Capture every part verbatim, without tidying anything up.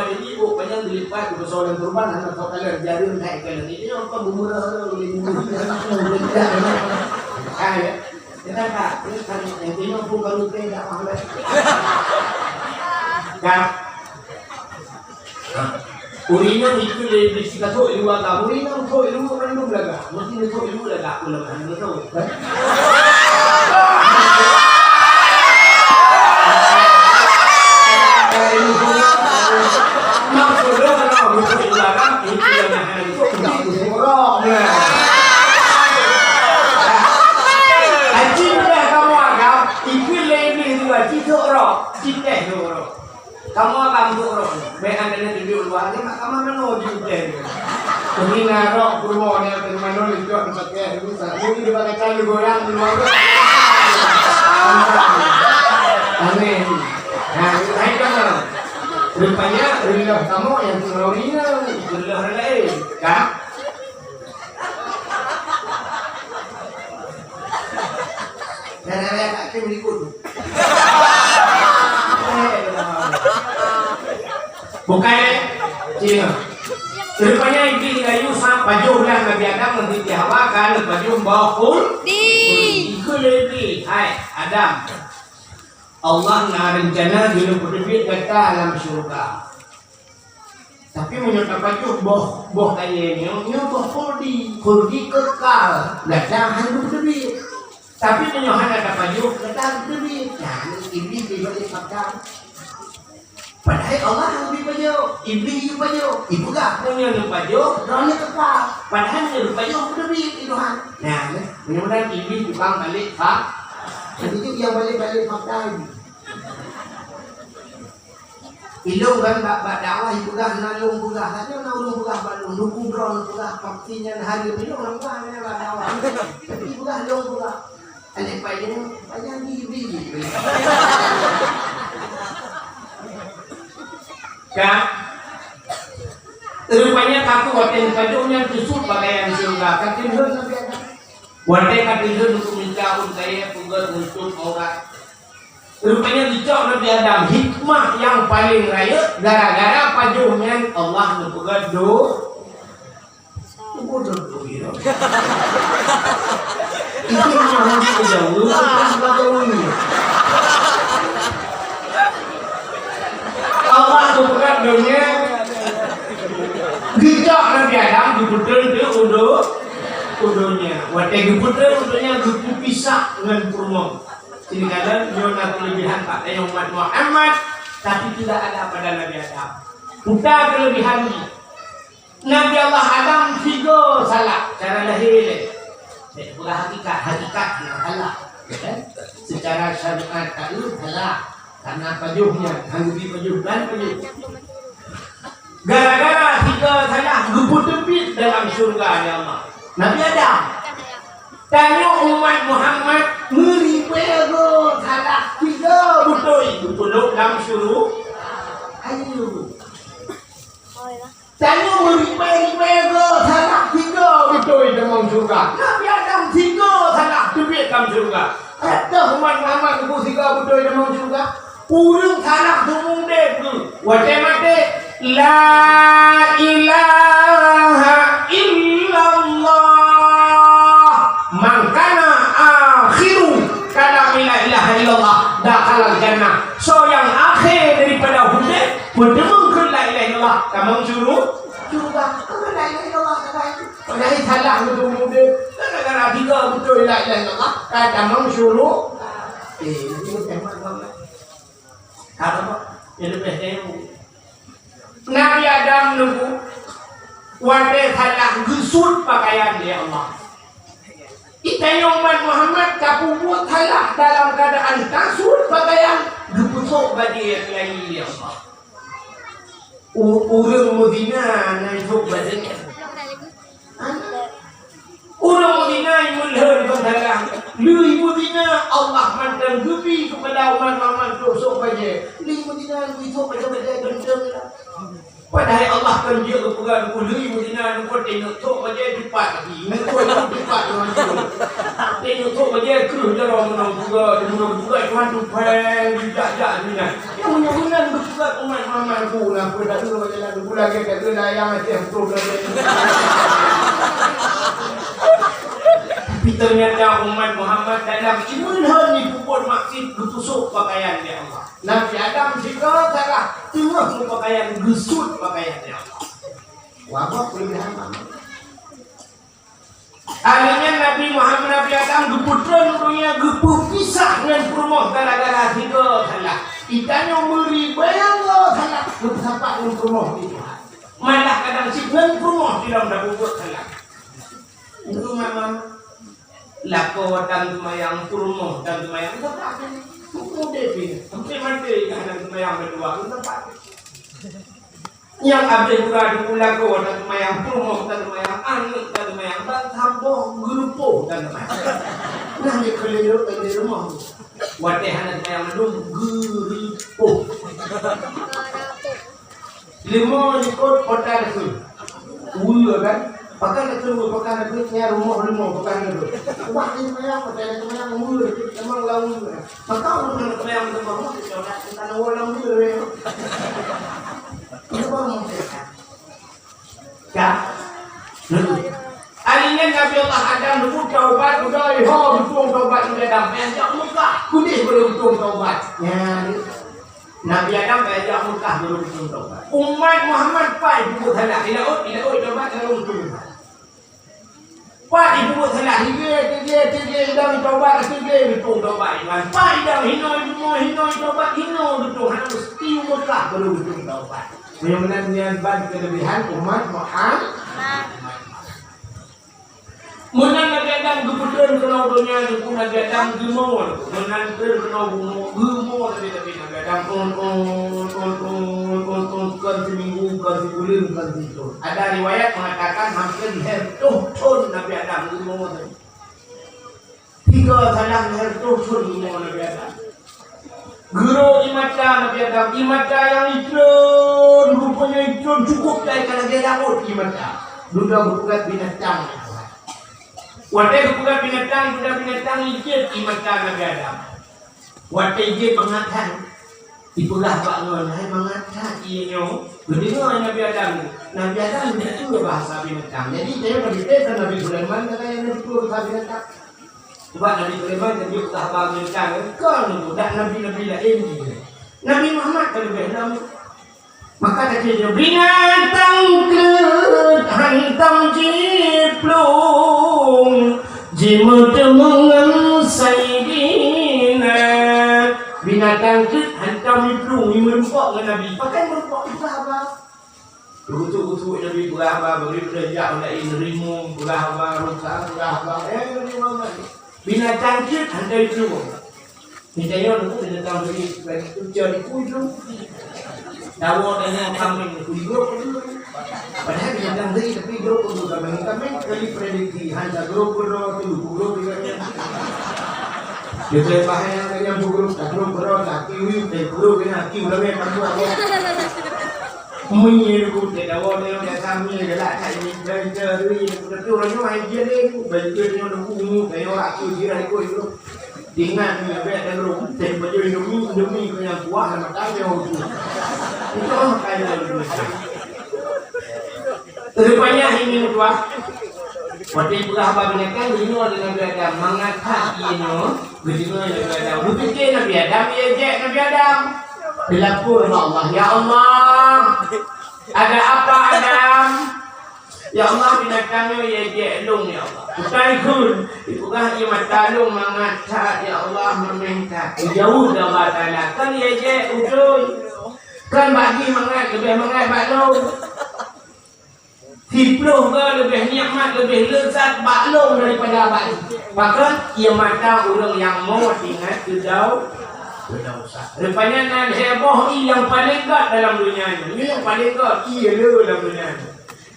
Ahmad ini, oh, panyang geulipat, geupeusok lam turban, hana sok kalon, jareung that kalon. Itu nyang kon beumeurah, uleh beumeurah, uleh beumeurah. Ah, ya. Kita tak, kita tak, yang tengok pun kalau kita tak faham. Kan? Ureueng inong ikheun lé Iblih, "Sikathok i luwa agam." Ureueng inong thok i luwa mandum lagak. Mungkin thok i luwa lagak pun lagak. Hana thok, kan? Maksud lôn, kalau thok i luwa lagak, itu lagak hana thok, itu thok roh. Aci mudah kamoe agam, ikheun lé Iblih dua, ci thok roh, ci teh thok roh. Kamoe agam untuk roh, bèk hana teubiet luwa, ni mak kamoe manoe jiutang. Kami na roh peurumoh nyang teuma manoe licok dipakai dulu, sa-, ni di bagasan digoyang di luwa. Aneh. Nah, hai kamoe. Rupanya reuloh kamoe nyang teungoh ringan, reuloh laén. Kan? Dan ada yang tak kira ikut. Bukan, eh? Cina. Rupanya Iblih rayu sa pajoh lah Nabi Adam ngon Siti Hawa kan pajoh boh khul-, di. Ikut lé Iblih, "Hai Adam, Allah na rencana jeuet peuteubiet gata lam syurga." Tapi meunyoe tapajoh boh, boh kayèe nyoe, nyoe boh khuldi, khuldi kekal, gata hana geuteubiet. Tapi meunyoe hana tapajoh, gata geuteubiet. Nyan Iblih di balik pakat. Padahai Allah hana geubi pajoh, Iblih geupajoh. Ipeugah, "Meunyoe neupajoh, droeneuh kekal." Padahai meunyoe neupajoh, geuteubiet di Tuhan. Nah, mudah-mudahan Iblih tukang balik pak-, jadi tu yang balik-balik pakat. Ilôn kan bak, bak dakwah ipeugah na lôn peugah, saja na ulôn peugah bak lôn, duku droe lôn peugah, pasti nyan hari ilôn lôn peugah nyan bak dakwah. Tapi ipeugah lôn peugah. Aneuk payah, payah di, di, di. Kan? Rupanya kaku watèe pajoh nyan teusut pakaian syeuruga, ka keuneuk Nabi Adam. Watèe ka keuneuk untuk mita ôn kayèe peugöt nutup aurat. Rupanya geucok Nabi Adam hikmah nyang paleng rayeuk gara-gara pajoh nyan Allah neupeugöt do-, bodoh tu, ya. Itu memang harus dijawab, bukan dijawab ini. Allah neupeugöt donya, geucok Nabi Adam geupeutreun keu udo-, u donya. Watèe geupeutreun u donya geupeupisah ngon peurumoh. Sini kata, nyoe na keulebihan pada umat Muhammad, tapi tidak ada pada Nabi Adam. Peue keulebihan jih? Nabi Allah Adam sigo salah cara lahé lé. Bèk peugah hakikat, hakikat na salah. Ya kan? Secara syariat taeu salah. Karena pajoh nyan, hana geubi pajoh, kan pajoh. Gara-gara sigo salah, geupeuteubiet dalam syeuruga lé Allah. Nabi Adam. Tanyoe umat Muhammad meuribèe goe salah, sigo beutôi geupeulhok lam syuru-, ayo. Tanyoe meuribèe-ribèe goe salah, sigo beutôi tamong syeuruga. Nabi Adam sigo salah teubiet lam syeuruga. Ateuh umat Muhammad teupeu sigo beutôi tamong syeuruga. Ureueng salah seumeu'en udép geuh, watèe maté, "La ilaha illallah, man kana akhiru kalami la ilaha illallah dakhalal jannah." Soe nyang akhé daripada udép, peuteumong keu la ilaha illallah, tamong syuru-, syeuruga. Keu la ilaha illallah sagai. Padahai salah beutôi udép, gara-gara sigo beutôi la ilaha illallah, ka tamong syuru-, eh, nanti kita Nabi Adam nunggu watèe salah geusut pakaian lé Allah. Geutanyoe umat Muhammad tapeubuet salah dalam keuadaan tasut pakaian, geupeusok bajèe laén lé Allah. U-, ureueng meuzina na isok bajèe. Ureueng meuzina meulheueh kon salah. Lheueh meuzina Allah mantong geubi keupada umat Muhammad trok sok bajèe. Lheueh meuzina geusok bajèe-bajèe ganteng lah. Padahai Allah kon jeuet geupeugah lheueh meuzina, lheueh kon teuneuk sok bajèe dipat lagi. Lheueh Jaroe meunang juga, meunang juga Tuhan tu peng, jak-jak dunia. Yang meunyoe meunan geupeugah umat Muhammad tu, na peue dak ada jalan, gula lagèe dak ada layang Aceh beutôi dah. Tapi ternyata umat Muhammad dalam iman hana peubuet maksiat, geupeusuet pakaian lé Allah. Nabi Adam sigoe salah, teungoh meupakaian, geusuet pakaian lé Allah. Wabah keulebihan mama. Akhirnya Nabi Muhammad, Nabi Adam geupeutrön donya, geupeupisah ngon peurumoh gara-gara sigoe salah. Geutanyoe meuribèe salah, geupeusapat ngon peurumoh di Tuhan. Malah kadang cit ngon peurumoh sidroe tapeubuet salah. Itu memang lakoe dan seumayang, peurumoh dan seumayang, tetap ini. Udép ini. Sampai mati kadang seumayang berdua, tetap. Nyang abéh gura di lakoe dan seumayang, peurumoh dan seumayang, aneuk dan seumayang, dan saboh geureupoh dan seumayang. Nah, di keuliru, di rumoh tu. Watèe hana seumayang mandum, geureupoh. Leumo likot kota deukeuet. Ue kan? Pakan deukeuet, pakan deukeuet, nyan rumoh leumo, pakan deukeuet. Wah, di seumayang, watèe seumayang, ue deukeuet, memang lam ue. Maka ureueng nyang teumayang teuma, meusti cok that, entah na woe lam dua weh. Itu baru mungkin. Ya. Hari nyan Nabi Allah Adam leubu taubat, udah, ho, beutôi taubat Nabi Adam. Payah jak Mekah, kudeh baru beutôi taubat. Ya. Nabi Adam payah jak Mekah baru beutôi taubat. Umat Muhammad pai peubuet salah. Di laôt, di laôt taubat lalu beutôi. Pat jipeubuet salah, tige, tige, tige, idang taubat, tige, beutôi taubat iman. Pat idang hinoe, hinoe, hinoe, taubat, hinoe, beutôi. Hana meusti umur lah baru beutôi taubat. Meunyoe meunan nyan ban keulebihan umat Muhammad. Meunan Nabi Adam geupeutrön keunoe donya, Teungku Nabi Adam geumo. Meunan trön keunoe bumoe, geumo Nabi, Nabi, Nabi Adam. On, on, on, on, on, on, kon siminggu, kon sibuleuen, kon sithon. Ada riwayat mengatakan hampir lhèe reutôh thon Nabi Adam geumo. Tiga salah lhèe reutôh thon geumo Nabi Adam. Geurok ie mata Nabi Adam, ie mata nyang itrön, rupanya itrön cukup tai ka lagèe laôt ie mata. Dudoe geupeugah binatang. Watèe geupeugah binatang, geupeugah binatang ié jeuet ie mata Nabi Adam. Watèe jeuet mangat that, ipeugah bak ngon, "Hai mangat that ie nyoe." Geudeungoe Nabi Adam. Nabi Adam beutôi bahasa binatang. Jadi, dia Nabi, dia kan Nabi Sulaiman, kan yang Nabi beutôi bahasa binatang. Sebab Nabi Sulaiman kan dia peugah bahasa binatang. Kan, dak nabi-nabi laén jih. Nabi Muhammad kan leubeh lom. Maka teukeujeuet, "Binatang kreuet hantom jiplueng, jimeuteumèe ngon Saidina." Binatang kreuet hantom jiplueng, jimeureumpok ngon Nabi. Pakon meureumpok? Peugah haba. Geutuek-geutuek Nabi peugah haba, bari peugah jak ulèe rimueng, peugah haba rusa, peugah haba, eh, Nabi Muhammad. Binatang kreuet hantom jiplueng. Di tanyoe nunggu binatang bri, lagi kerja di kuju. Dawa tanyoe kameng di kuju grup tu. Padahal binatang bri tapi grup tu kameng, kameng kali prediksi hanya grup bro tu grup juga. Dia boleh bahaya dengan grup, tak grup bro, tak kiwi, tak grup dengan kiwi lagi tak buat. Munyi grup dia dawa tanyoe dah kami galak tak ini, dah dah ri, tapi orang nyoe hai dia ni, baju dia nyoe nunggu, tanyoe aku dia ikut grup. Ingat ni, abang ada lom, teh baju Indomie, Indomie keu nyang kuah, nama tanya tu. Itu mah kaya Indomie. Rupanya ini tuah. Waktu peugah haba binatang, ini ada Nabi Adam. Mangat that inoe, geudeungoe Nabi Adam. Beupike Nabi Adam, ya jek Nabi Adam. Dilapor bak Allah, "Ya Allah, ada apa Adam?" "Ya Allah, binatang nyoe ya jek lôn, ya Allah." Utai kheun, ipeugah ie mata lôn mangat that, ya Allah, meumeh that. Jauh dari Allah Taala, kan ya jek udon. Kan bak jih mangat, leubeh mangat bak lôn. Siploh goe leubeh nikmat, leubeh leuzat bak lôn daripada bak jih. Pakon? Ie mata ureueng nyang mot ingat keudau-, keudausa. Rupanya nan heboh ie nyang paleng gèt dalam donya nyoe. Ie nyang paleng gèt, ie le dalam donya nyoe.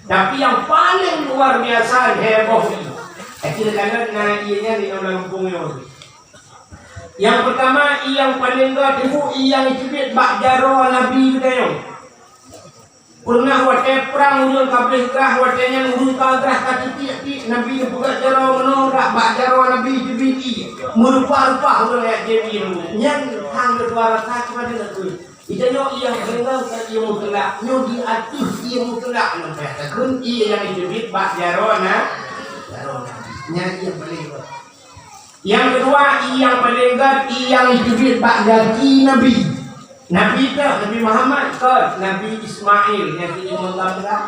Tapi nyang paleng luar biasa heboh ie. Akhé kalon na ie nyan di dalam gampông nyoe. Nyang peutama, ie nyang paleng gèt, ibu, ie nyang jiteubiet bak jaroe Nabi geutanyoe. Peureunah watée prang ureuëng ka bleh grah, watée nyan ureuëng ka grah ka titiek-tiek, Nabi geupeugah jaroe meunoe dak bak jaroe Nabi teubiet ié. Meurupa-rupa ureuëng jak jieb ié. Nyan hang geutuha rasa keupada nakeuh. Ita nyoe ié nyang paleng gét ié mutlak. Nyoe di ateueh ié mutlak nyoe takheun ié nyang teubiet bak jaroe na. Jaroe Nabi. Nyan ié paleng gét. Nyang keudua, ié nyang paleng gét, ié nyang teubiet bak gaki Nabi. Nabi teuh, Nabi Muhammad, kon Nabi Ismail nyang keu imam Zamzam.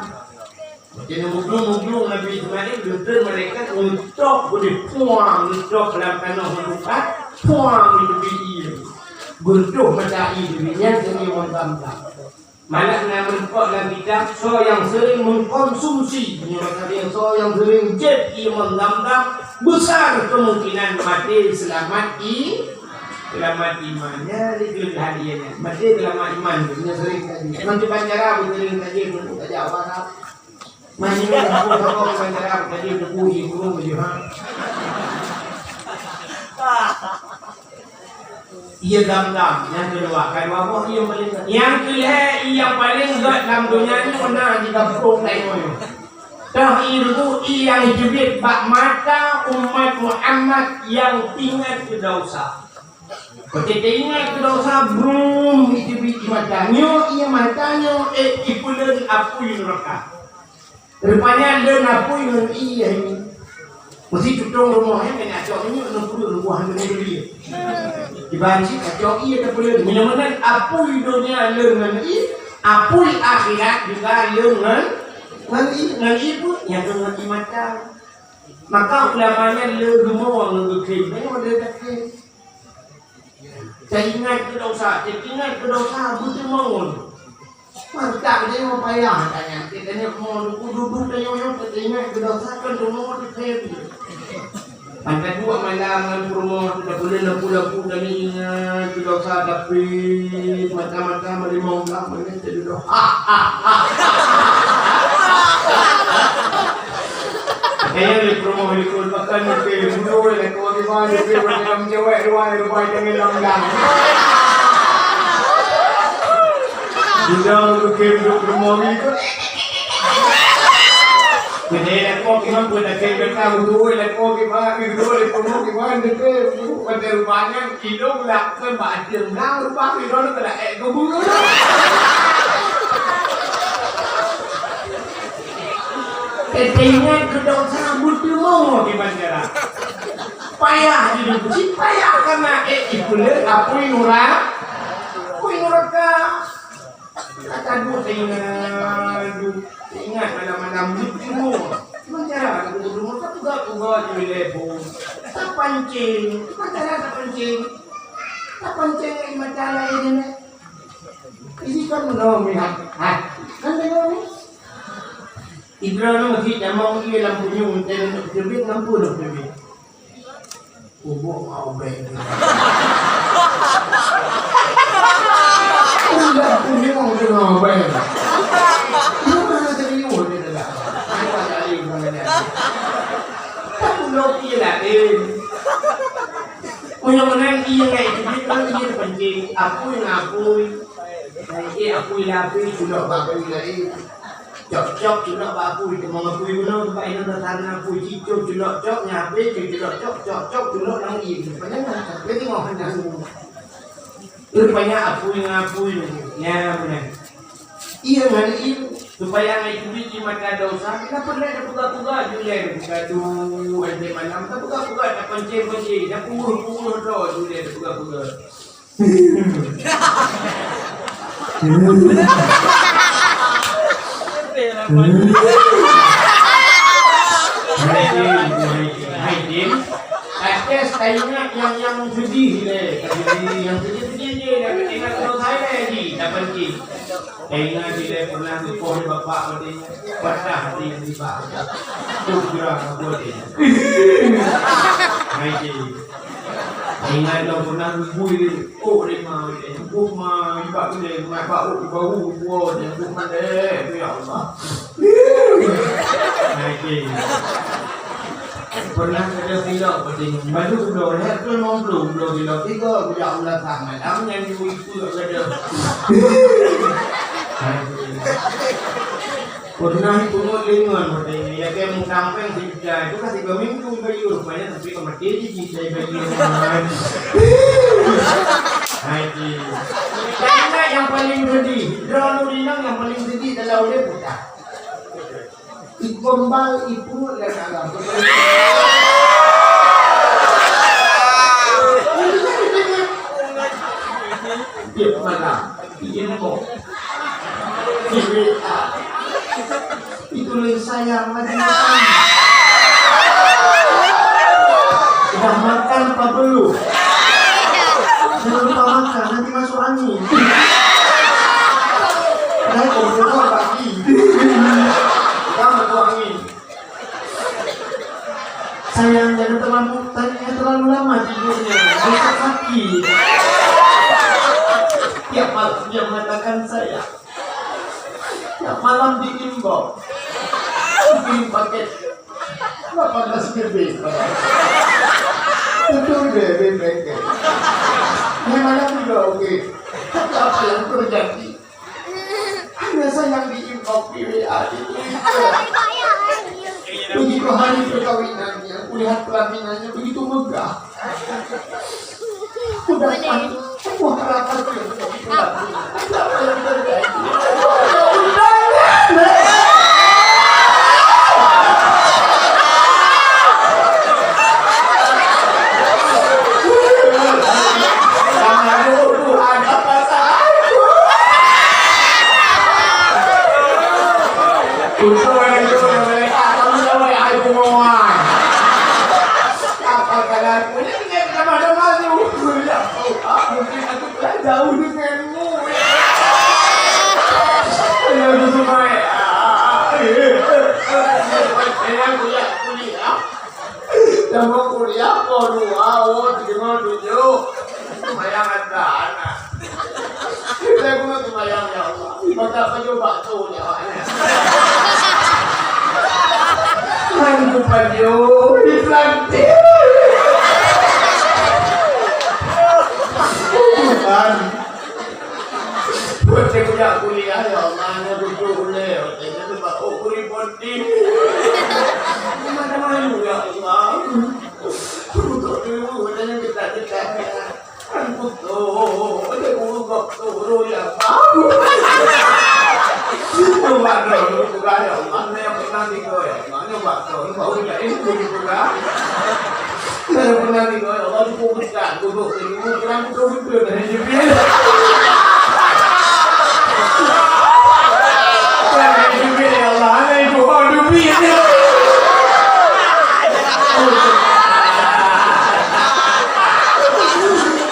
Macam meuglung-meuglung Nabi Ismail, geutreun malaikat, neutok beudeh puang, neutok lam tanoh meukat, puang, geuteubiet ié. Beureudoh mata ié teubiet, nyan keu imam Zamzam. Malah na meurumpok lam kitab, soe nyang seuring mengkonsumsi, nyoe maksudnya soe nyang seuring jieb ié Zamzam, besar kemungkinan maté seulamat i-, seulamat iman. Ya, di keulebihan ié nyan. Maté seulamat iman, nyoe seuring tadi. Ngon kiban cara beuseuring tadi, untuk saja awak. Manyang aku sama kiban cara tadi, untuk uji guru, ha. Ié Zamzam nyang keudua, ka dua boh ié nyang paleng gét. Nyang keulhée ié nyang paleng gét lam donya nyoe na di gampông laén nyoe. Toh ié ruku ié nyang teubiet bak mata umat Muhammad nyang teuingat keu desya. Watée teuingat keu desya, brum, iteubiet di mata. Nyoe ié mata nyoe, eh, ipeuleuen apui neuraka. Rupanya lé apui ngon ié nyan. Meusi tutong rumoh nyan keuneuk cok minyeuk ngon peureuk buah ngon ié. Kiban cit cok ié tapeuleuen. Meunyoe meunan apui donya lé ngon ié, apui akhirat juga lé ngon, ngon ié, ngon ié pun nyang ngon ié mata. Maka ulama nyan lé rumoh ngon geukhém, nyoe lé takhém. Teuingat keu desya, teuingat keu desya, beuteumeung. Mantap dia mau payah katanya. Kita ni mau dudu-dudu tayong-yong, kita ingat keu desya kan semua kita. Mantap dua malam ngon peurumoh, kita boleh lampu-lampu kami ingat keu desya, tapi mata-mata melimong belah menit jadi dah. Kayaknya di peurumoh di Kul Pakan ni, peh, budo, eh, kau di mana, peh, macam cewek luar, luar jangan lam-lam. Sudah, oke, duduk peurumoh ni, peh. Jadi, aku, gimana, pun dah kena, budo, eh, aku, gimana, budo, eh, peurumoh, gimana, peh, budo, pada rupanya, Ilong lakon bak ateueh blang, rupah ilong keunak ék geubunuh. Teuingat keu desya beuteumeung di bandara. Payah di duku, si payah kana ék ipeuleuen apui nura-, apui nuraka. Ka taduek teuingat, teuingat malam-malam buet jumur. Kiban cara taduek jumur, tapeugah-peugah ju ilée phon. Tapancing, kiban cara tapancing. Tapancing ngon mata laén nyan. Isi kan meunoe meuhat, hat. Kan deungoe ni? Idroe nyoe meusi tamong ié lam punyueng, teuingat teubiet ngon peue teubiet. Ubok mau beng. Udah punyueng tengah beng. Lu mana serius dia dah. Apa kali mana? Tak pun lagi lain. Punya menang ié ngai, ié pancing, apui ngon apui. Ié apui lapis, culok bak apui lain. Cok-cok culok bak apui, teuma apui bunoe, bak inong dasar apui, cicok culok cok, nyan apui, culok cok, cok-cok culok nang ié. Rupanya nyan, rupanya apui ngon apui nyoe. Nyan, nyan. Ié ngon ié, supaya ngai teubiet di mata desya, kenapa lé tapeugah-peugah ju lé, gaduh, anté malam, tapeugah-peugah, tapancing-pancing, tapuweuh-puweuh droe ju lé, tapeugah-peugah. Hai Tim, hai Tim. Ates taingat nyang, nyang sedih lé. Sedih, nyang sedih-sedih je. Nyang ingat terus hai lé ji, tak penting. Taingat ji lé pernah dipoh bapak tadi. Patah hati yang tiba. Tu kira apa dia. Hai Tim. Ingat lôn pernah geuguih lé, oh, lé ma, lé. Geuguih ma, ibak lé, ma bak, oh, bau, geuguih, lé, geuguih ma, lé, ya Allah. Nah, oke. Pernah ada silap, katanya, baru udah, ya, tu memang belum, belum silap. Tiga, ya Allah, sama. Nama yang ibu itu ada. Nah, oke. Pernah ipeungeut lé ngon watèe nyan, ya, keu meukampeng sijuta, itu ka sigoe minggu ibayeue, rupanya sampai ka maté jih, jih saya bayeue. Hai, jih. Dan ingat nyang paleng sedih, droeneuh inong nyang paleng sedih dalam udép peue? Igombal ipeungeut lé alam. Tiep malam, di inbox, di W A, ituléh sayang lagi makan. Udah makan apa belum? Jangan lupa makan, nanti masuk angin. Assalamualaikum, terima kasih. Udah masuk angin. Sayang, jangan terlalu, jangan terlalu lama tidurnya. Besok sakit. Tiap malam dia mengatakan saya. Tiap malam di inbox. Kirim paket delapan belas G B. Betul deh, B B K. Ini malam juga oke. Tapi apa yang terjadi? Hanya sayang di inbox, di W A, di Twitter. Begitu hari perkawinannya, kulihat pelaminannya begitu megah. Kudapat semua harapannya. Apa yang terjadi? Tutoe laju ngon malaikat, kamu dah mulai ai bungoan. Apa kala aku ni, ni sama-sama tu. Ya Allah, mungkin aku telah jauh denganmu. Ya, aku semai. Ya, aku ya, kuliah. Dah mau kuliah, kau dua, oh, tiga, tujuh. Semayang ada anak. Saya guna semayang, ya Allah. Maka apa coba tu, ya Allah? Kan kupajo di pelanting. Tuhan. Buat saya punya kuliah, ya Allah, hanya butuh uleh. Saya tu bak oh, kuripoti. Macam mana, ya Allah? Untuk dulu, saya minta dekat. Kan butuh, dia urut waktu dulu, ya Allah. Coba dulu, ya Allah, saya pernah tiga, ya Allah. Nyoba tu, nyoba udah ilmu juga. Saya pernah ni, ya Allah, cukup besar. Duduk di rumah, kurang betul-betul dari Jibril. Dari Jibril, ya Allah, ada itu, oh, Jibril.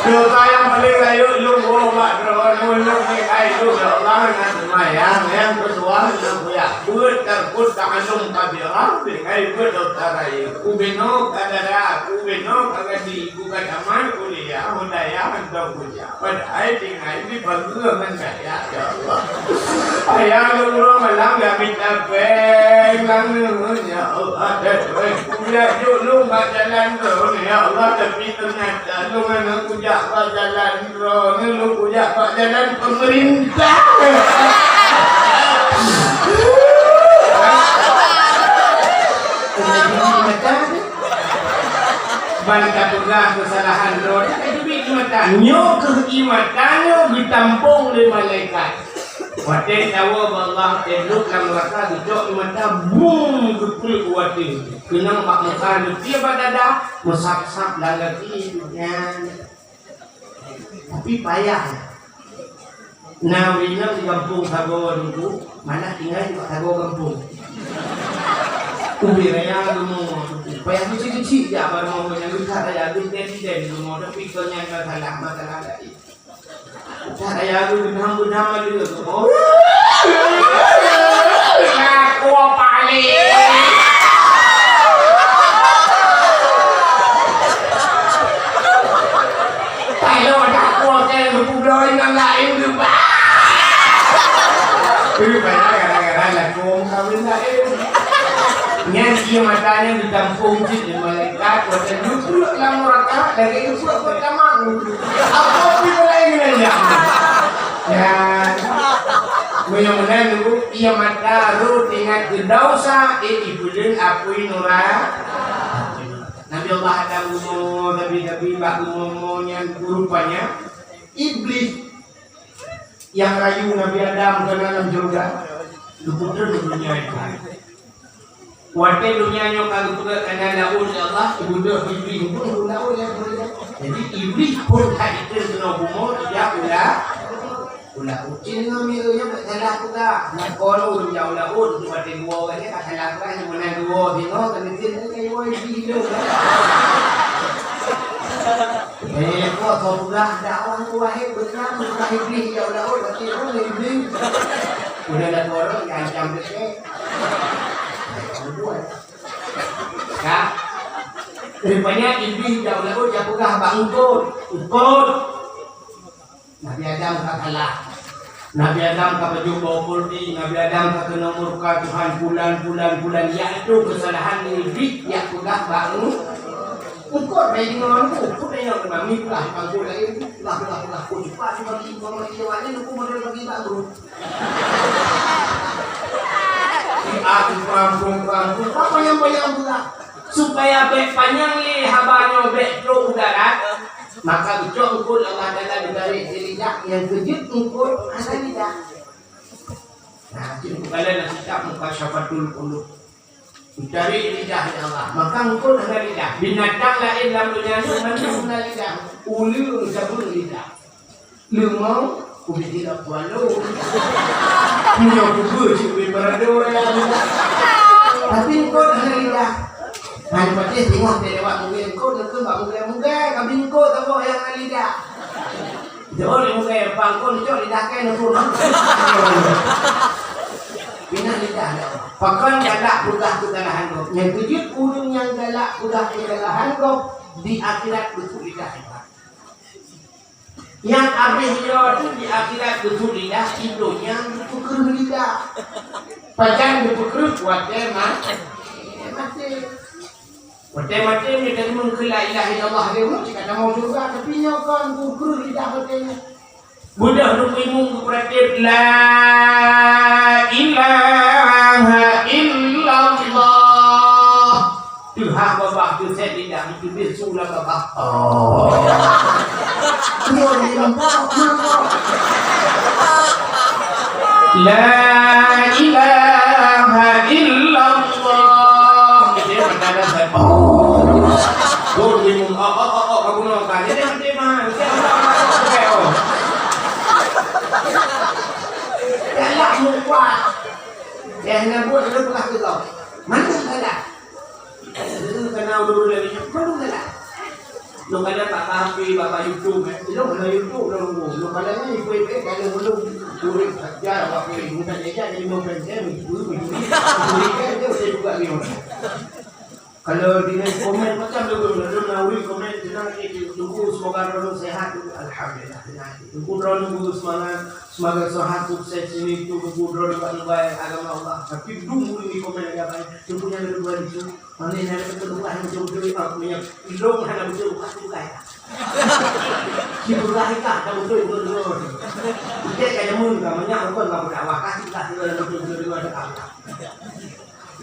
Dosa yang paling rayu, lu, oh, mak, lu, lu, lu, ni, ai, lu, ya Allah, nak semayang, yang kedua, nak kuyak. Buet takot ta'alum kabirah, tinggai buet dosa rayeuk. Ubenoe ka dara, ubenoe ka gadih, buka tamat kuliah, hudaya hantom kuliah. Padahai tinggai di pageue ngon daya, ya Allah. Ayah lôn uroe malam gak mita péng, lam nyoe, ya Allah. Dan kuliah juk lôn bak jalan droe, ya Allah. Tapi teunyata lôn aneuk kujak bak jalan Droeneuh lôn kujak bak jalan pemerintah. Kena cuci mata. Ban tapeugah keusalahan droeneuh, ka cuci mata. Nyoe keuh ie mata nyoe geutampong lé malaikat. Watée tawoe bak Allah, teuduek lam neuraka, geucok ie mata, bum, geupeuleuek watée. Keunong bak muka, leupie bak dada, meusab-sab lam gaki, nyan. Tapi payah. Na ureueng inong di gampông sagoe Teungku, manah tinggai di sagoe gampông. Ubé raya rumoh Teungku. Payah keuchik-keuchik jak bak rumoh nyan, geukat raya, geutem-tem rumoh, tapi kon nyan masalah, masalah laén. Geukat raya geubeunam-beunam ada rumoh. Lakoe paléng. Kalau ada kuasa geupeubloe ngon laén geuba. Tapi banyak gara-gara lakoe meukawen laén. Nyan ie mata nyan geutampong cit lé malaikat, watée geupeuleuek lam neuraka, lagée geupeuleuek beutamang. Apa pih laén nyan? Ya. Meunyoe meunan, Teungku, ia mata rhot ingat keu desya, eh, ipeuleueng apui nura. Nabi Allah Adam geumoe, Nabi-nabi bak geumoe nyan, rupanya Iblih nyang rayu Nabi Adam keunan lam syeuruga, geupeutreun donya nyoe. Watèe donya nyoe ka geupeugah kana laôt lé Allah, geubeudôh Iblih pun u laôt lé Allah. Jadi, Iblih phôn that jitreun keunoe bumoe, jak u la-, u laôt. Cit ngon mieu nyoe bèk salah peugah. Nyan kon ureueng jak u laôt, untuk watèe geuwoe nyan ka salah peugah, nyan meunan geuwoe singoh, ka neuteun nyan ka geuwoe Iblih lom. Eh, kok kau peugah dakwah tu wahé beutôi, peugah Iblih jak u laôt, berarti ureueng Iblih. Udah ada orang yang ancam dekat. Ka? Rupanya Iblih jak u laôt, jak peugah bak eungkôt. Eungkôt. Nabi Adam ka kalah. Nabi Adam ka pajoh boh kuldi. Nabi Adam ka keunoe murka Tuhan pulan, pulan, pulan. Yaitu keusalahan Iblih jak peugah bak eungkôt. Eungkôt bai deungoe, eungkôt bai deungoe, mami peugah bak eungkôt laén. Peugah, peugah, peugah. Eungkôt cepat, cepat bagi informasi awak nyan, eungkôt model bagi bak eungkôt. Di aku kampung-kampung, apa nyang payah buat? Supaya bèk panyang lé haba nyoe bèk trok u darat, maka geucok eungkôt Allah Taala geutarek di lidah, nyang keujeuet eungkôt hana lidah. Nah, cit bukalan lam kitab Mukasyafatul Qulub. Geutarek lidah lé Allah, maka eungkôt hana lidah. Binatang laén lam donya nyoe mandum na lidah. Uleue sapeue lidah. Leumô, ubit ilak kualo. Nyoe kubu cit ubit barado ya. Tapi eungkôt hana lidah. Hana patéh singoh teuh lewat mugée eungkôt, neukheun bak mugée-mugée, ka bingkôt saboh nyang hana lidah. Jauh lé mugée, bangkôt cok lidah kèe neukheun. Pinah lidah dah. Pakon galak peugah keusalahan gob. Nyang keujeuet ureueng nyang galak peugah keusalahan gob di akhirat beutôi lidah. Nyang abéh nyoe teuh di akhirat geupeulidah, di donya geupeukreueh lidah. Pajan geupeukreueh? Watèe ma-, maté. Watèe maté, meuteurimong keu la ilaha illallah lé ureueng, cit ka tamong syeuruga, tapi nyoe kon geukreueh lidah watèe nyoe. Beudôh Teungku Imum geupeuratéb, la ilaha illallah. Teuhah babah, teusét lidah, teubiet su lam babah. Oh. Nyoe ni nampak, nampak. La ilaha illallah. Dia berkata, oh. Tuh, dia ngomong, oh, oh, oh, oh, kamu nak makan. Dia nanti mah, dia apa, apa, apa, apa, oh. Galak muka. Eh, nak buat, nak pelah ke kau? Mana galak? Lôn kana ureueng lagèe nyan, kon lôn galak. Lôn kana bak H P, bak YouTube, eh. Lôn kana YouTube, lôn tunggu. Lôn kana nyan, ibu-ibu, kana ureueng, ureueng saja, awak ureueng muda saja, jadi mau pengen, ibu-ibu, ibu-ibu, ibu-ibu, saya juga ni orang. Kalau di komen macam tu, lôn na ureueng komen, tenang, eh, tunggu, semoga lôn sehat. Alhamdulillah, tenang. Tunggu, lôn tunggu semangat, semoga sehat, sukses ini, tunggu, lôn buat terbaik, agama Allah. Tapi dum ureueng di komen lagèe apa, tunggu yang kedua itu. Pane hana beutôi, bukan hana beutôi, beutôi, ah, punya ilong hana beutôi, bukan, bukan. Si beutôi ka, hana beutôi, beutôi, beutôi. Kita kaya mun ka, banyak orang ka berdakwah, kasih lah, beutôi, beutôi, beutôi, ada apa.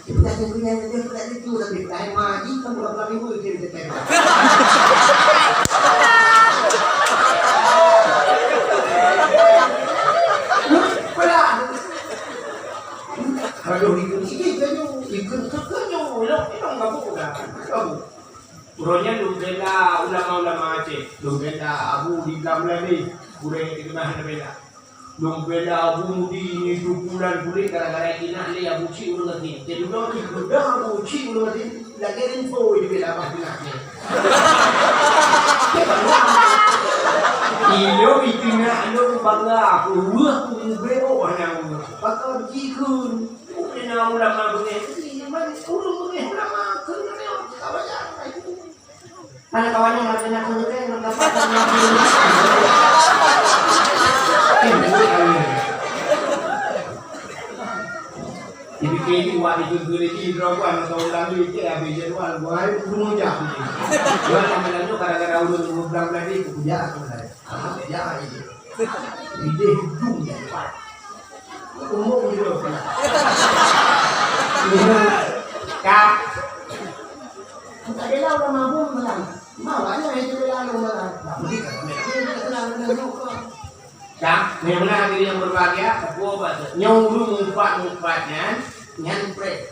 Kita punya, kita punya itu, tapi kita yang maju, kan bukan, bukan minggu, itu kita tembak. Pelan. Aduh, ikut sikit ke nyoe, ikut ke, ke nyoe, ilong, ilong gabuk dah, gabuk. Uroe nyan lôn bela ulama-ulama Aceh, lôn bela Abu di Blang Meuladi, gurèe nyang teukeunah lôn bela. Lôn bela Abu Mudi nyoe tupulan kulét gara-gara inak lé Abu Cik ureueng gasien. Jadi, lôn cit peugah Abu Cik ureueng gasien, lagèe rinto jibela bah inak lé. Ilong ikinak lôn bangga, aku weueh ku mubeuet, oh, hana weueh. Pakon jikheun. Bukon na ulama beungéh, man ureueng beungéh ulama, keu nyoe ka wajar. Mana kawan yang ada nak beungéh, nak dapat nak beungéh. Jadi, kayak ini, wah, itu gereji, droe, wah, nak tahu lalu, itu habis jadual, wah, itu bunuh jah. Wah, sama lalu, gara-gara ureueng beurang tadi, aku puja, aku dah. Ah, ya, itu. Idéh ujong, ya, Pak. Umur dua belas. Kap. Bukan dia lah orang mabuk malam. Mau aja itu dia lalu malam. Nah, begitu. Ini kita kenal dengan rokok. Kap, memang hadirin yang berbahagia, apa bahasa? Nyong dulu mumpat-mumpat nyan, nyan pres.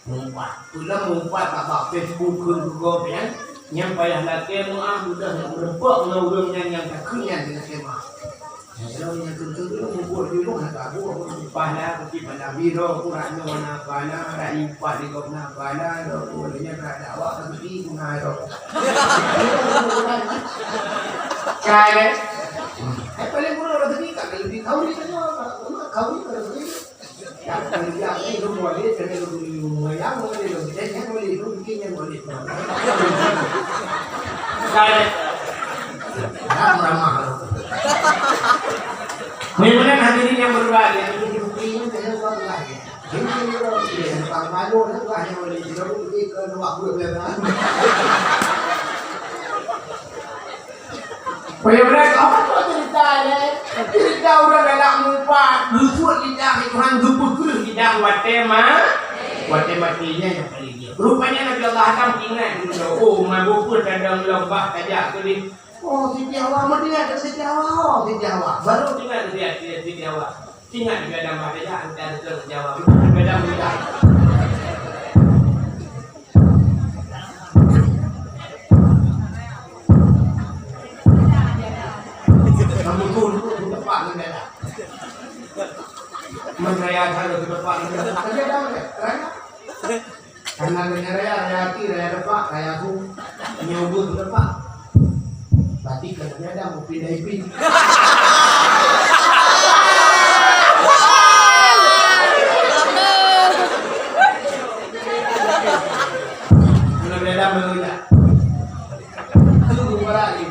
Mumpat. Pula mumpat bak, bak Facebook keu gop nyan, nyang payah lakée meuah mudah nyang meureumpok ngon ureuëng nyan nyang takheun nyan lakée meuah. Nyang keu-keu dulu mumpat di rumah tak abu, abu mupah lah, kuki pada biro, kurang nyoe na pala, rak lipat di gop na pala, ro, ureuëng nyan rak dakwah, tapi guna ro. Kai, eh? Eh, paling kurang rezeki tak lebih kau ni tanya, kau ni rezeki. Mudah-mudahan hadirin yang berbahagia, Peue nyang beuna, apa tu cerita, eh? Cerita ureuëng galak mumpat, geusuet lidah Tuhan, geupeukreueh lidah watée ma-, watée maté nyan nyang paleng jeuet. Rupanya Nabi Allah Adam ingat dulu, oh, mabök peue tadong lom bah tajak keudeh. Oh, Siti Hawa, meuingat Siti Hawa, oh, Siti Hawa. Baru ingat Siti, Siti Hawa. Ingat Nabi Adam bah tajak, Nabi Adam bah tajak. Kamu tu, tu, tu tepat ngon dada. Menraya cara tu tepat ngon dada. Tapi ada mana? Raya? Karena dengan raya, raya hati, raya depak, raya tu. Nyoba tu depak. Berarti kalau ada mau pindah ipin. Kalau ada mau pindah. Itu bukan lagi.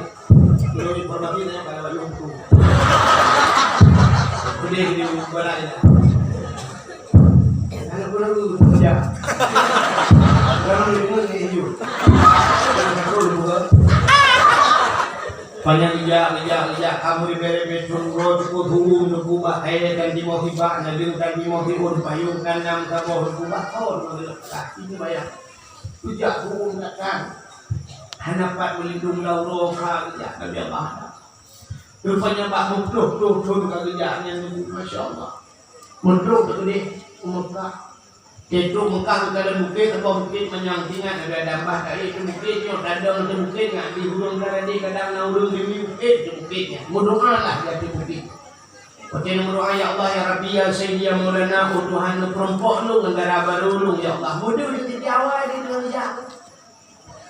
Belum informasi saya pada waktu itu. Boleh di mana ya? Anak kurang dulu kerja. Kurang lima ni hiu. Kurang satu dulu ke? Panyang ijak, ijak, ijak, kamu ibarat betul, roh cukup dulu, nunggu bahaya dan timoh hibak, naleueng dan timoh hiun, payung dan nam saboh, nunggu bah, oh, nunggu bah, ini bayar. Tujak huköm gata. Hana pat meulindong lam uroe ka geujak Nabi Allah. Rupanya bak meuplôh-plôh thon ka geujak nyan, masya Allah. Meutrôk teukeudeh u Meukah. Trôk Meukah geukalon bukét, saboh bukét manyang, ingat Nabi Adam bah, ka ék bukét nyoe, tadong ateueh bukét nyan, di hurông dara deh kadang na ureuëng geumiyueb ék bukét nyan. Meudoa lah di ateueh bukét. Watée neumeudoa, "Ya Allah, ya Rabbi, ya Sayyidi, ya Maulana, oh Tuhan, neupeureumpok lôn ngon dara barô lôn, ya Allah." Bodoh di Siti Hawa di teungoh jak.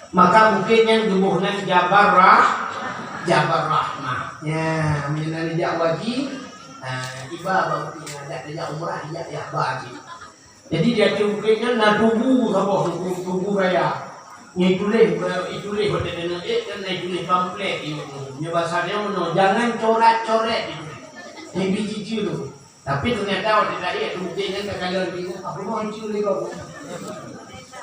Maka bukét nyan geuboh nan Jabal Rah-, Jabal Rahmah. Ya, meunyoe na jak haji, ha, tiba bak bukét nyan, jak, jak umrah, jak, jak haji. Jadi, di ateueh bukét nyan na tugu saboh, tugu, tugu raya. Nyang tuléh, ituléh watée na ék kan na ituléh pamflet, nyoe basa nyoe meunoe, "Jangan corat-coret," ituléh. Nyang biji tu. Tapi ternyata watée taék ateueh bukét nyan takalon di, apa mau lucu lé kau?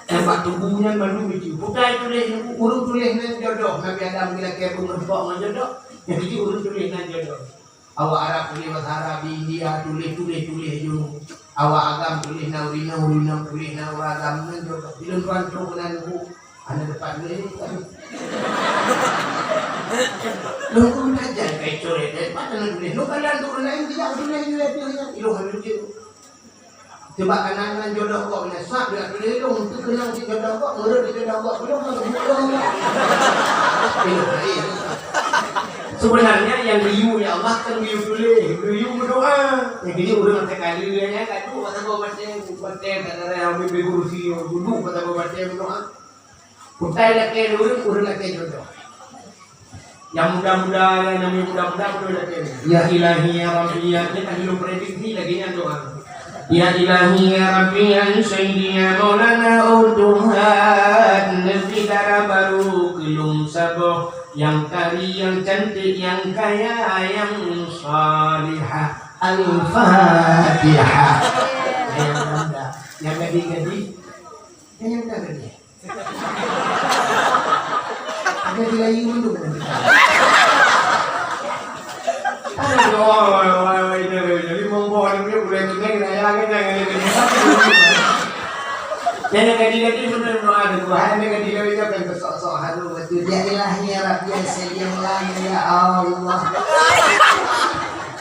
Nampak tugu nyan mandum lucu. Bukai tuléh, ureuëng tuléh nyan jodoh. Nabi Adam bila ke pun meureumpok ngon jodoh. Nyang lucu ureuëng tuléh nyan jodoh. Awak Arab tuléh bahasa Arab, di India tuléh, tuléh, tuléh ju. Awak agam tuléh Nauri, Nauri, Nauri tuléh Nauri agam nyan jodoh. Di lôn tuan trok keunan buku, hana dapat tuléh. Lôn pun belajar kai coret, eh, patah na tuléh. Lôn kalan tu ureuëng laén tidak tuléh, tuléh, tuléh, tuléh. Iloh hana lucu. Coba kanan-kanan jodoh kok, bila sab dia tuléh lôn, tu kenang si jodoh kok, menurut dia jodoh kok, belum, belum, belum. Iloh laén. Sebenarnya yang geuyue ya Allah kan geuyue tuléh, geuyue meudoa. Jadi ureuëng até kali nyan ka duek bak saboh batée, batée tak ada yang ambil kursi, duduk bak saboh batée meudoa. Kutai lakée ureuëng, ureuëng lakée jodoh. Yang muda-muda, yang namanya muda-muda, betul lakée. Ya Ilahi, ya Rabbi, ya, dia kan belum prediksi lagi yang doa. Ya Ilahi, ya Rabbi, ya Sayyidi, ya Maulana, oh Tuhan, neubi dara barô keu lôn saboh, nyang kari, nyang cantik, nyang kaya, nyang salihah. Al-Fatihah. Nyang muda-muda, nyang gadih-gadih, nyang muda-muda. Ada di layu mandum. Aduh, wai, wai, wai, wai, jadi monggo ni boleh tunai. Nyang gadih-gadih beuna doa deungon, hai nyang gadih-gadih nyoe kan beusok-sok haru beutôi. Ya Ilahi, ya Rabbi, ya Sayyidi, ya Maulana, ya Allah.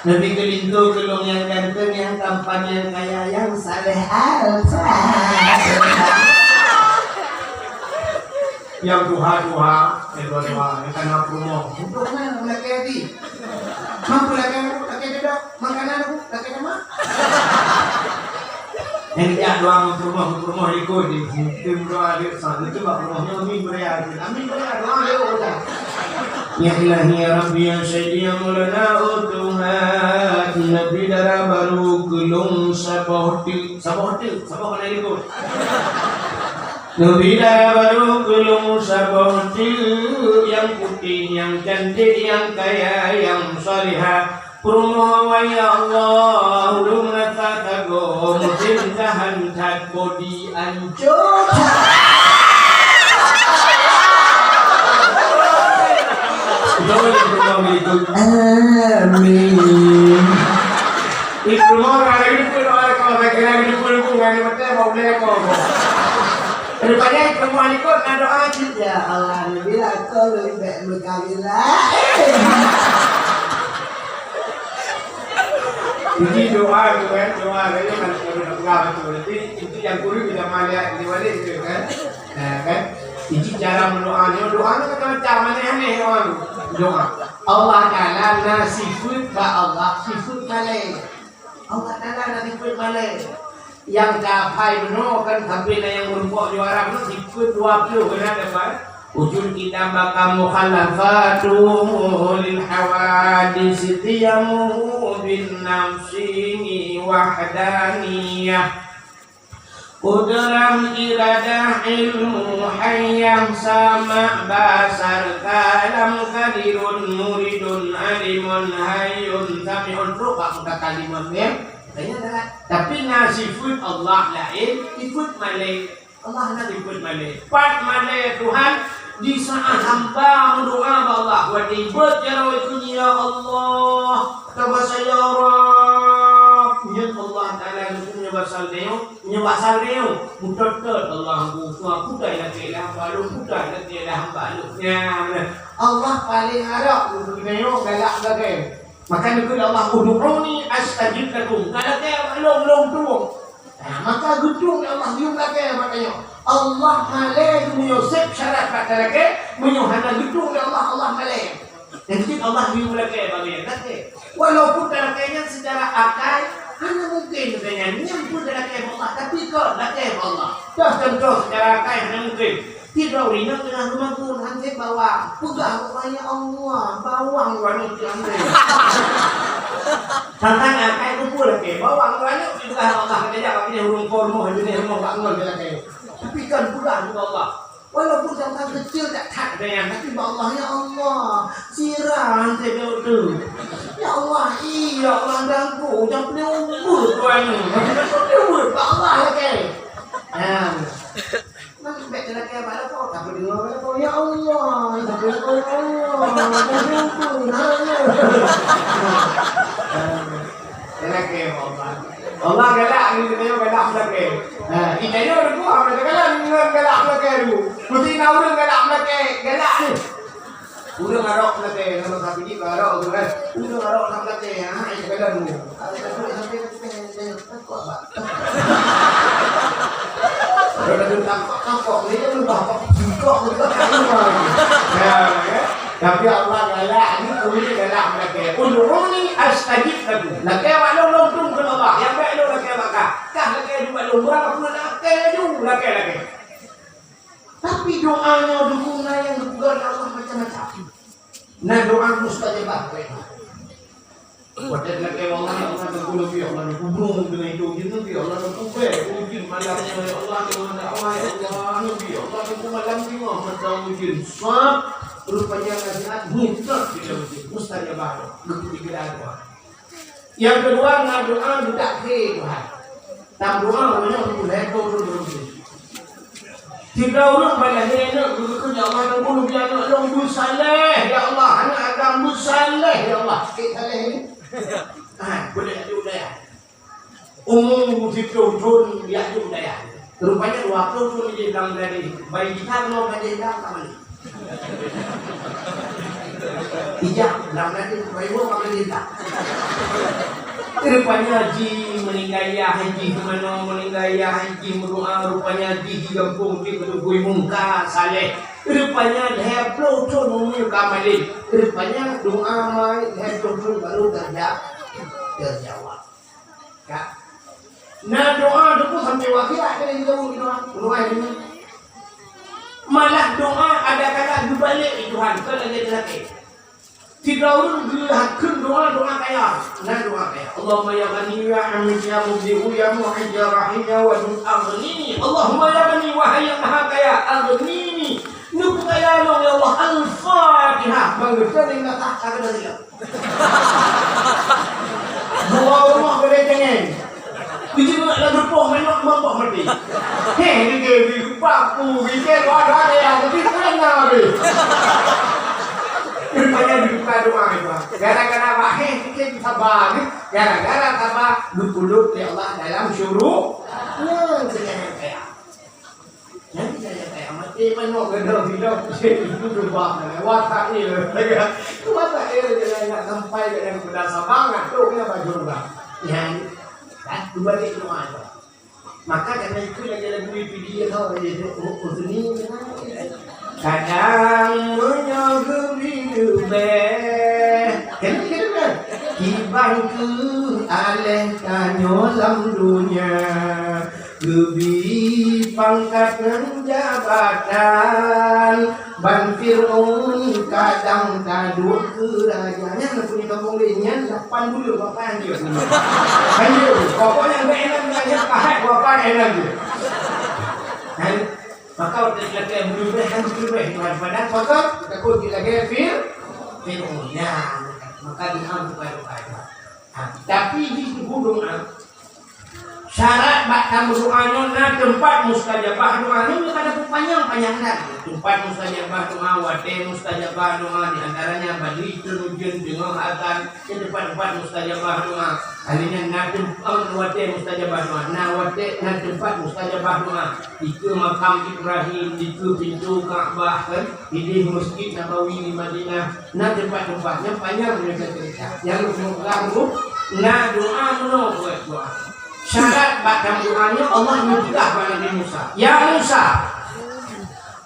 Neubi keu linto keu lôn nyang ganteng, nyang tampan, nyang kaya, nyang saleh. Al-Fatihah. Nyang tuha-tuha, eh, tuha-tuha, nyang kana peurumoh. Untuk mana lakée tadi? Mampu lakée, lakée dedok, makanan aku, lakée nama? Nyang jak doa ngon peurumoh, ngon peurumoh likot di, di doa dia sa. Itu bak peurumoh nyoe, amin beuraya. Amin beuraya, doa dia udah. Ya Ilahi, ya Rabbi, ya Sayyidi, ya Maulana, oh Tuhan, neubi dara barô keu lôn saboh teuk, saboh teuk, saboh hana likot. Neubi dara barô keu lôn saboh teuk, nyang putéh, nyang cantik, nyang kaya, nyang salihah. Peurumoh awai, ya Allah, ulôn rasa sagoe, musém tahan that bodi ancô. Beutôi, peurumoh begitu. Amin. Di peurumoh, ada gitu, ada kau, ada kena gitu, pun, pun, ada betul, mau boleh, kau, kau. Rupanya, peurumoh ikut, ada doa, ya Allah, bila kau lebih berkali-kali. Jadi doa tu kan, doa tu kan, kalau nak pegang tu, nanti itu yang kurus kita malihat di balik tu kan. Nah, kan? Jadi cara mendoa ni, doa ni macam-macam, aneh-aneh doa tu. Doa. Allah Taala na sifat bak Allah, sifat malée. Allah Taala na sifat malée. Nyang ka apai bunoe kan, sampai na nyang meurumpok juara bunoe, sifat dua puluh keunan dapat. Wujud kitab baka mukhalafatu lil hawadis, qiyamuhu bin nafsi wahdaniyah. Qudrah, iradah, ilmu, hayah, sama', basar, kalam, qadirun, muridun, alimun, hayyun, sami'un, trok bak mutakalimun, ya. Tanya dah. Tapi na sifat Allah lain, sifat malée. Allah na sifat malée. Pat malée Tuhan di saat hamba meudoa bak Allah. Watée beuet jaroe keu, "Ya Allah, tabasa ya Rabb." Nyan Allah Taala geukheun nyoe basa nyoe, nyoe basa nyoe. Mutot-tot Allah buka, putai lagée lah hamba lôn, putai lagée lah hamba lôn. Nyan, Allah paléng harab geukheun nyoe galak lagée. Maka geukheun Allah, "Ud'uni astajib lakum." Ka lakée bak lôn, lôn tuwông. Nah, maka geutueng lé Allah, yum lakée bak tanyoe. Allah malée meunyoe sép syarat bak talakée, meunyoe hana geutueng lé Allah, Allah malée. Nyang jeuet Allah yum lakée bak geutanyoe, lakée. Walaupun talakée nyan secara akai hana mungken geutanyoe nyan, nyan pun talakée bak Allah, tapi kon lakée bak Allah. Dah contoh secara akai hana mungken. Sidroe ureueng inong teungoh geumagun, han sép bawang. Peugah bak Allah, "Ya Allah, bawang droeneuh teuh han sép." Tantang akai kumpul lakée, bawang droeneuh teuh peugah bak Allah, kata jak bak binéh ureueng po rumoh, binéh rumoh bak ngon lakée. Tapi kan peugah bak Allah. Walaupun tantang kecil that-that, tapi bak Allah, "Ya Allah, sira han sép teuh." "Ya Allah, iya Allah, dangku, jangan peue ubeut droeneuh." Ubeut bak Allah lakée. Nah. Nah, bèk talakée bak lakoe, tapi deungoe bak lakoe, "Ya Allah, tapi lakoe, ya Allah, tapi lakoe, nah, ya." Talakée bak Allah. Allah galak, ni geutanyoe galak meulakée. Nah, geutanyoe deungoe, apa galak, deungoe galak meulakée dulu. Meusti na ureueng galak meulakée, galak ni. Ureueng arok lakée, nama sapi jih arok tu kan. Ureueng arok lam lakée, ha, itu kan dulu. Kalau tak duit sampai tu kan, saya takut, Pak. Kalau dah takut, takut, ni kan lupa, Pak. Bengkok tu kan, tak lupa. Ya, ya. Tapi Allah galak, ni ureueng galak lakée. "Ud'uni astajib lakum." Lakée bak lôn, lôn tueng keu Allah. Nyang bèk lôn lakée bak kah. Kah lakée ju bak lôn, berapa pun lakée ju, lakée, lakée. Tapi doa nyoe dukung na nyang geupeugah lé Allah macam-macam. Na doa mustajabah. Watée lakée Allah, ya Allah, teupeue Nabi, Allah, teupeue dengan itu, jin Nabi, Allah, teupeue ujeuen malam nyoe, ya Allah, Tuhan Allah, ya Allah, Nabi, Allah, teupeue malam nyoe, mata ujeuen. Sab, rupanya nasihat mutlak tidak ujeuen. Mustajabah. Geupeutikira doa. Nyang keudua, na doa geudak keu Tuhan. Tam doa, ureueng nyoe ulèe goe ureueng. Tiga ureueng bak lahé aneuk, geukheun, "Ya Allah, Teungku, neubi aneuk lôn beusaleh, ya Allah, aneuk agam beusaleh, ya Allah." Keu saleh ni. Ha, boleh aju daya. Umu siploh thon, ya aju daya. Rupanya dua ploh thon jih lam gadis. Bayi jih ka lom gadis dah ka mandi. Ijak lam gadis, bayi woe ka mandi dah. Rupanya jih meuninggai yah jih, meunoe meuninggai yah jih, meudoa, rupanya jih di gampông jih beutôi mungka saleh. Rupanya lhèe ploh thon umu ka malém. Rupanya doa mai lhèe ploh thon baru terja-, terjawab. Ka. Na doa tu pun sampai wafat kena dijawab doa. Doa ini. Malah doa ada kala geubalek di Tuhan, bukan lagi ada lagi. Sidroe ureueng geulakèe doa, doa kaya. Na doa kaya. Allahumma ya Ghani ya Hamid ya Mubdi'u ya Mu'id ya Rahim ya Wadud aghnini. Allahumma ya Ghani, wahai yang Maha Kaya, aghnini. Neupeu kaya lôn ya Allah. Al-Fatihah. Bang geuteurimong kata kata dari Allah. Dua rumah boleh jangan. Dijeuet lam rupoh manok mambah mati. Heh, di dia di paku, di dia dua dua dia, tapi kan nabi. Rupanya dibuka doa itu. Gara-gara bah heh, kita bisa balik. Gara-gara sabar, dipeluk oleh Allah dalam syurga. Ya, jangan kayak. Nyan nyang kaya maté manok gadôh-gadôh, itu ubah, watak dia. Watak dia jangan nak sampai kat yang pedas abang, nak tu kena baju ubah. Nyan, kan, dua dia doa tu. Maka jangan ikut lagi lagu itu dia tau, dia tu, oh, oh, seni, kadang meunyoe geubri leubeh. Kan, kan, kan? Kiban keu aléh tanyoe lam dunia. Geubi pangkat ngon jabatan, ban Fir'aun kadang taduek keu raja. Nyan aku ni kampung dia, nyan lapan buleuen bapak yang dia. Kan dia, pokoknya enggak enak, enggak enak, pahat bapak enak dia. Kan? Maka udah lagi buleuen, kan buleuen, Tuhan padan, maka takut dia lagi Fir-, Fir'aun. Ya, maka dia bukan, bukan. Ha, tapi di hudung, ha, syarat bak tameudoa nyoe na teumpat mustajabah doa. Nyoe bukan ada panyang-panyang dah. Teumpat mustajabah doa, watèe mustajabah doa, di antaranya bak ujeuen, teungoh azan, di teumpat-teumpat mustajabah doa. Akhirnya na teumpat watèe mustajabah doa, na watèe, na teumpat mustajabah doa. Dikeue makam Ibrahim, dikeue pintoe Ka'bah, kan? Idéh Masjid Nabawi di Madinah, na teumpat-teumpat nyang panyang meunyoe cerita. Nyang lôn peugah tu, na doa meunoe buet doa. Syarat bak doa nyoe Allah neupeugah bak Nabi Musa, "Ya Musa,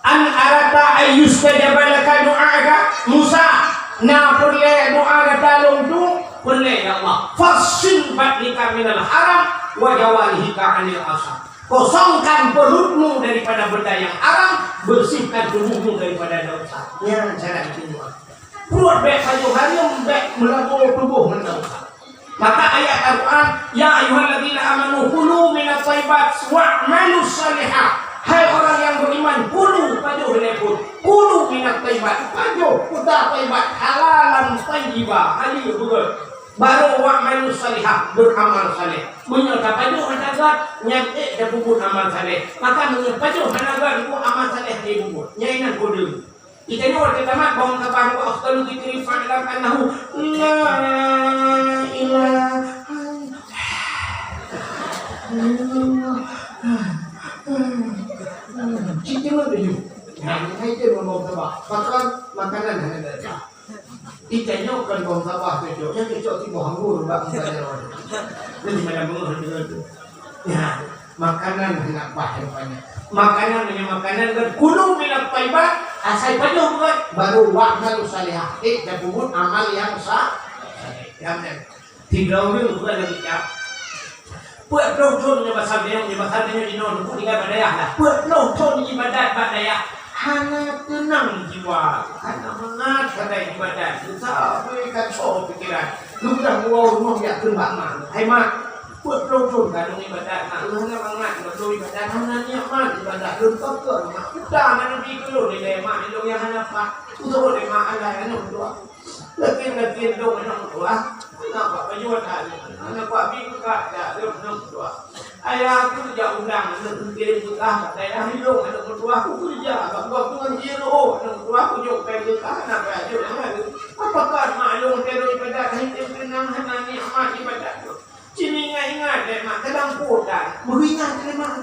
an arata ayyustajaba laka du'aka?" Musa, na peureulèe doa gata lôn tu? Peureulèe, ya Allah. "Fassil batnika minal haram wa jawarihika anil asad." Kosongkan perutmu daripada benda yang haram, bersihkan tubuhmu daripada dosa. Nyan cara itu doa. Pruet bèk pajoh hareuem, bèk meulaboe tuboh ngon dosa. Maka ayat Al-Quran, "Ya ayyuhalladzina amanu kulu minat thayyibat wa'malus salihah." Hai orang yang beriman, kulu, pajoh lé pruet. Kulu minat thayyibat, pajoh, kuta thayyibat, halalan thayyiba, halal beureukat. Baru wa'malus salihah, beuramal saleh. Meunyoe tapajoh hana gèt, nyan ék tapeubuet amal saleh. Maka meunyoe pajoh hana gèt, buet amal saleh hana peubuet. Nyan inan kode. Geutanyoe watèe tamat bak saboh, "Wa afdalu dzikri fa'lam annahu la ilaha illallah." Cit teuma tuju. Nah, hai dia ngomong sabar. Makan makanan hana ada. Geutanyoe kon bông saboh cocok, nyang cocok tiboh anggô bak muka jalan. Jadi macam bungah dengan tu. Ya, makanan hana paih rupanya. Makanan hanya makanan dan kulu minat thayyibat, asai pajoh bukan, baru wa'malu salihah. Eh, dan peubuet amal yang sa-, yang, yang. Sidroe ureueng bukan lagèe nyan. Peuet ploh thon nyoe basa nyoe, nyoe basa nyoe inoe, nyoe tinggai bak dayah lah. Peuet ploh thon ibadat bak dayah. Hana teunang jiwa, hana mangat keuhai ibadat. Sabe kacau pikiran. Geupeugah woe rumoh jak kheun bak mak. "Hai mak, peuet ploh thon ka lôn ibadat, mak. Lôn hana mangat lôn ibadat, hana nikmat ibadat. Lôn pakon, mak. Peue na neubi keu lôn ilèe, mak, ilôn nyang hana pat. Peue lé mak, alah, aneuk dua." Lakèe-lakèe dong aneuk meutuah, aneuk bak pajoh that, aneuk bak bi keukat that, aneuk meutuah. Ayah ku jak ulang, aneuk mungken peugah, bak dayah ilong aneuk meutuah ku keureuja, bak gob teungoh jiroh, aneuk meutuah ku jok pèng keukat, aneuk bak jok nyan. Apakah mak long terus ibadat, hidup tenang, hana nikmat ibadat tu? Cit ingat-ingat lé mak, kadang poh that, beuingat lé mak.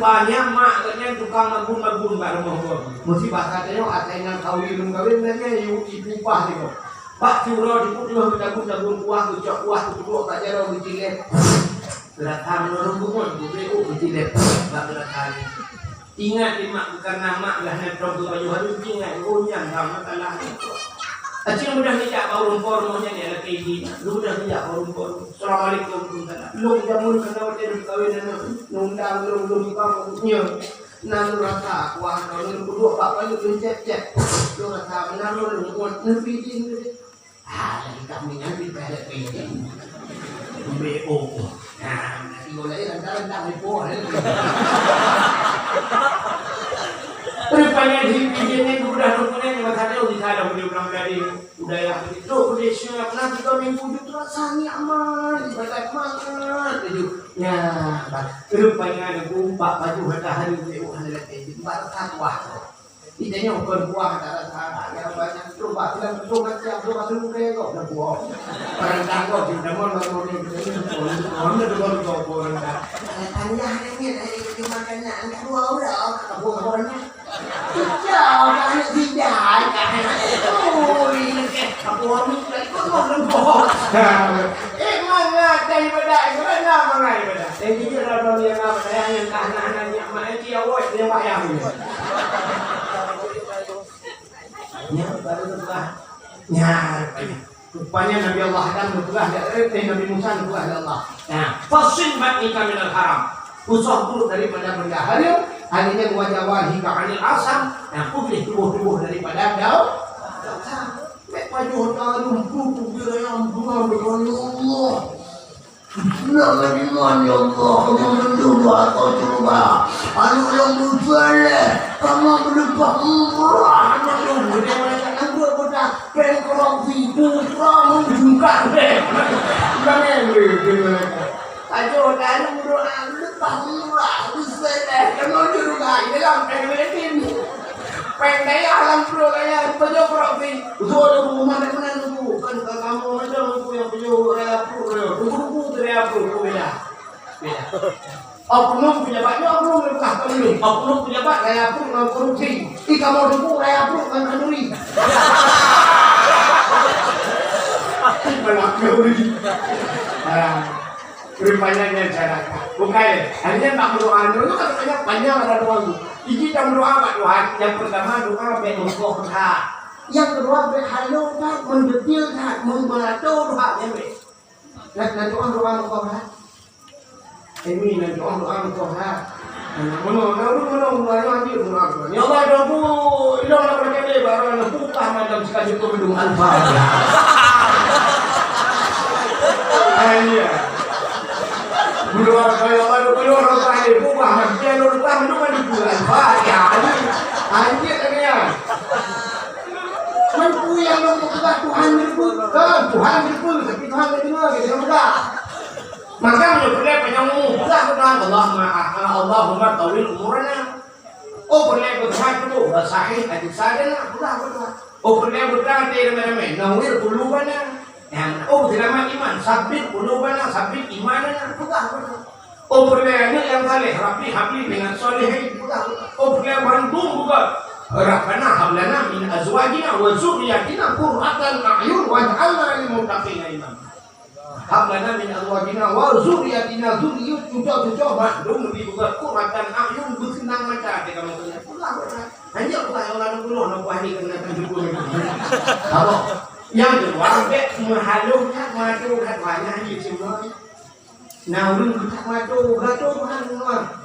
Banyak mak katanya tukang magun-magun bak rumoh gob. Mesti bahasa tengok asai nang kawin lom kawin katanya yuk ipupah tengok. Bak syura dikut lom tabun-tabun kuah, ucok kuah, tutup bak jaroe geucilek. Geurakan ureueng bungöng, geubeuk geucilek bak geurakan. Ingat di mak, bukan nama lah nyan tom keu baju harus ingat, oh nyan bang masalah. Acil mudah nijak bak ureueng po rumoh nyan ya laki ini. Mudah nijak bak ureueng po. Assalamualaikum, waalaikumsalam. Lôn jameun keunoe watèe lôn kawin aneuk, nundang lôn, lôn bang nyoe. Nan rasa kuah kawin lôn peuduek bak payet lôn cep-cep. Lôn rasa meunan lôn ngon neubi jih. Ah, lagi kami nyan di payet payet. B O. Nah, nanti boleh rendang-rendang di pohon. Rupanya di pijit ni udah rupanya di masa dia udah ada beli orang tadi. Udah ya, itu udah siap nanti kami wujud rasa nyaman, ibadat mangat itu. Ya, rupanya ada gumpak baju matahari di uhan lagi. Baru satu waktu. Idéh nyoe kon buah antara sahabat nyang banyak. Coba bilang betul macam tu masuk ke kau dah buah. Barang tangkap di dalam lalu ni betul ni. Orang dah dua dua orang dah. Tanya ni ni dari cuma kena angkat dua orang. Apa orang ni? Kau dah anak sidai. Oh, ini ke apa orang ni? Kau dah buah. Eh, mangat daripada, mana mangat daripada? Eh, jujur lah, orang yang apa, saya yang tak anak-anak ni, amat dia awet, dia wayang ni. Nya, baru lepas. Nya, rupanya. Rupanya Nabi Allah Adam berpelah, eh, Nabi Musa berpelah dari Allah. Nah, fasil batnika minal haram. Usah perut daripada benda haram, akhirnya wajawalhika anil asam, nah, putih tubuh-tubuh daripada daun. Mek pajoh tarum putu kira yang bunga berkali Allah. Bismillahirrahmanirrahim. Ya Allah, kamu menduduh atau coba. Anak yang bersalah, kamu berlepas murah. Anak yang berlepas murah. Pengkrofi, putra menjungkang deh. Jangan deh, dia mereka. Ajo, dalam doa, lepas murah, bersalah. Kamu juga, dalam pengletin. Peng dayah lam pruet ayah, pajoh pruet pih. Beutôi lôn peugah meunan lôn peugah. Kan ka kamoe mantong lôn peugah nyang pajoh raya pruet, raya pruet. Ruku-ruku tu raya pruet, tu beda. Beda. Oknum pejabat nyoe oknum lôn peugah keu lôn. Oknum pejabat raya pruet ngon korupsi. Di kamoe ruku raya pruet ngon khanuri. Balak khanuri. Ah. Rupanya nyan cara. Bukai. Hanya tak berdoa dulu, katanya panjang ada doa tu. Iji tak berdoa bak Tuhan, yang pertama doa bèk meugoh that. Yang kedua bèk halôh that, mendetil that, meumeurato that, nyan bèk. Nah, nah, doa, doa meugoh that. Ini, nah, doa, doa meugoh that. Nah, meunoe, nah, meunoe, meunoe, meunoe, meunoe, meunoe. Ya Allah, ya Rabbu, ilong nak berkata, baru nak buka macam sekali tu gedung Al-Fatihah. Ah, iya. Berdoa kaya Allah, berdoa orang tadi, buka macam dia, orang tadi, orang tadi, Al-Fatihah. Anjir, anjir, anjir. Kan tu yang nak buka Tuhan ni pun. Kan Tuhan ni pun, tapi Tuhan ni dengar, dia dengar. Maka meunyoe peureulèe panyang umu, peugah keu Tuhan, Allahumma, Allahumma tawil umurana. Oh, peureulèe beusahat tuboh, wa sahih ajsadana, peugah keu Tuhan. Oh, peureulèe beuta até ramé-ramé, nawwir qulubana. Nyang, oh, seulamat iman, sabbit qulubana, sabbit imanana, peugah keu Tuhan. Oh, peureulèe aneuk nyang saleh, Rabbi habli minas shalihin, peugah keu Tuhan. Oh, peureulèe bandum buka, Rabbana hab lana min azwajina wa dzurriyyatina qurrata a'yun waj'alna lil muttaqina imama. Hab lana min azwajina wa dzurriyyatina, dzurriyyat, cuco-cuco, mandum neubi beugöt qurrata a'yun, beuseunang mata teuka meuteumé. Peugah, peugah. Hanjeuet peugah, ya Allah, neupeugah, neupeugah ni keunan kan jukung ni. Apa? Nyang keudua, bèk meuhalôh that, meuadoe that, banyak jih semua. Nah, ureueng geutak meuadoe, gadoh Tuhan semua.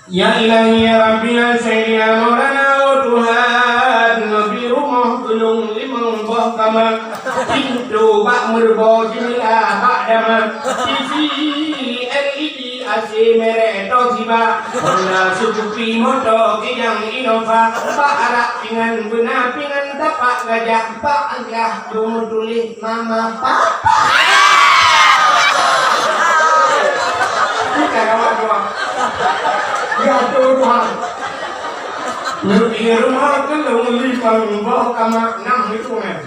Ya Ilahi, ya Rabbi, ya Sayyidi, ya Maulana, oh Tuhan, neubi rumoh keu lôn limong boh kama, pintoe bak meureubo, jeundela bak dama, T V L E D, A C merek Toshiba, Honda, Suzuki, moto kijang Innova, bak arak pingan beuna, pingan tapak gajah, bak agah lôn meutuléh Mama, papa. Bukan awak doang. Ya Tuhan. Neubi rumoh keu lôn limong boh kama, nam hitungan.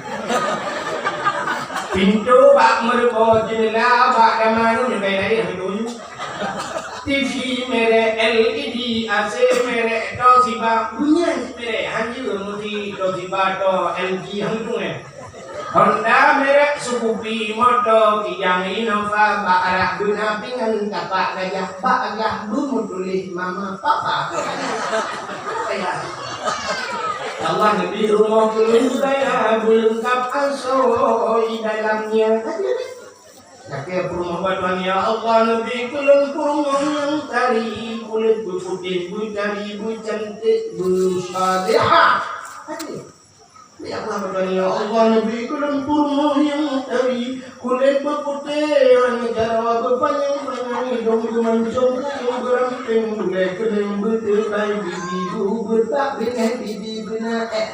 Pintoe bak meureubo, jeundela bak dama, nyoe kai laén hidung. T V Merek L E D, A C merek Toshiba, bunyai merek hanjeuet meuti Toshiba atau L G hantu eh. Honda merek Scoopy, moto kijang Innova, bak arak beuna pingan tapak gajah, bak gah beumeutuléh mama papa. Ya Allah, neubi rumoh keu lôn kaya, beulengkap asoe dalamnya. Lakée peurumoh bak Tuhan, ya Allah, neubi keu lôn peurumoh nyang tari, kulét beuputéh, beutari, beucanték, beusalehah. Aduh. Ya Allah, bak Tuhan, ya Allah, neubi keu lôn peurumoh nyang tari, kulét beuputéh, aneuk jarawa beupanyang-panyang, idong geumancong, keuneuk beurampéng, gulée keuneuk beuteubai, bibi beubeubak, binéh bibi beuna, eh,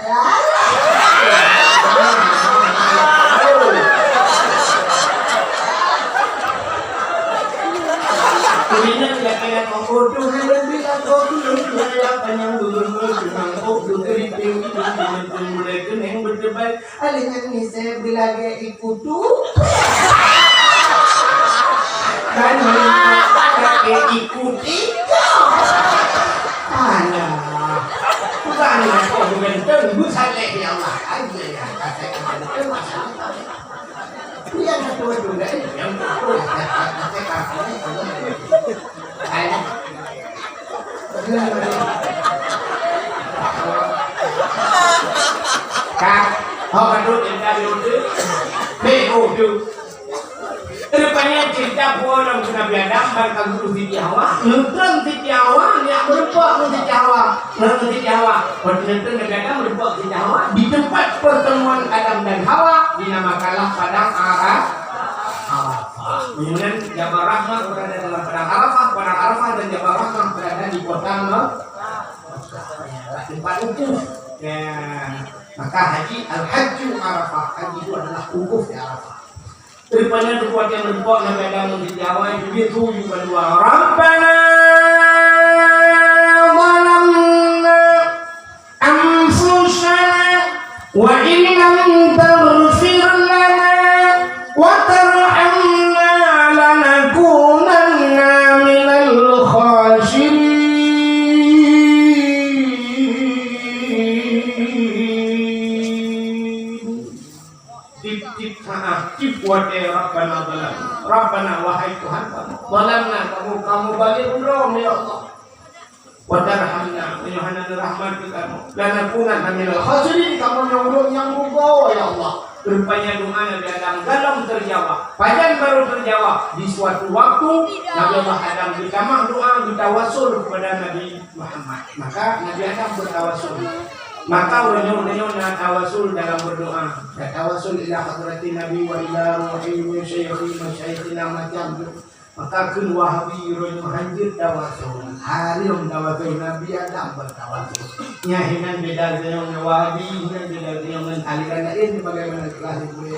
Kulinan gata-gata bodoh, hai Nabi, lakoe keuneuk, hai apa nyang dulu, dulu, dulu, dulu, dulu, dulu, dulu, mulai keuneuk beuteubai, alèh nyan misé beulagèe iku tu. Dan beulagèe iku tiga. Alah. Bukan aku ganteng, bu saleh, ya Allah. Aja ya, kata ganteng, masalah. Yang satu itu kan, yang satu. Hai. Kak, hok aduk yang tadi udah. Be, oh, tu. Rupanya cerita pulang ke Nabi Adam, ban ka guru Siti Hawa. Nonton Siti Hawa, dia merupakan Siti Hawa. Nonton Siti Hawa. Waktu nonton Nabi Adam merupakan Siti Hawa. Di tempat pertemuan Adam dan Hawa, dinamakanlah Padang Ara-, Arafah. Kemudian Jabal Rahmah berada dalam Padang Arafah. Padang Arafah dan Jabal Rahmah berada di kota Me-, Mekah. Ya, tempat wukuf. Ya. Maka haji, al-hajju Arafah. Haji itu adalah wukuf di Arafah. Rupanya tu kuat yang meureumpok Nabi Adam ngon Siti Hawa, itu dia tu, yue bandua, "Rabbana zalamna anfusana wa in lam taghfir lana wa tarhamna lanakunanna minal khasirin." Tiep-tiep saát, tiep watèe, Rabbana zalamna. Rabbana, wahai Tuhan kamoe, zalamna, kamoe, kamoe balek ulôn, ya Allah. Wa tarhamna, meunyoe hana neurahmat keu kamoe. Lanakunanna minal khasirin, kamoe nyoe ureueng nyang rugoe, ya Allah. Rupanya doa Nabi Adam galom teujawab. Pajan barô teujawab? Di suatu waktu, Nabi Allah Adam geutamah doa, geutawasul kepada Nabi Muhammad. Maka Nabi Adam bertawasul. Maka uroe nyoe, uroe nyoe na tawasul dalam berdoa. Ya tawasul ila hadratin Nabi wa ila ruhi wa syaikhina, syaikhina macam tu. Maka kheun Wahabi uroe nyoe hanjeuet tawasul. Hareuem tawasul, Nabi Adam bertawasul. Nya hinan beda geunyong ngon Wahabi, hinan beda geunyong ngon aliran lain sebagaimana telah diberi.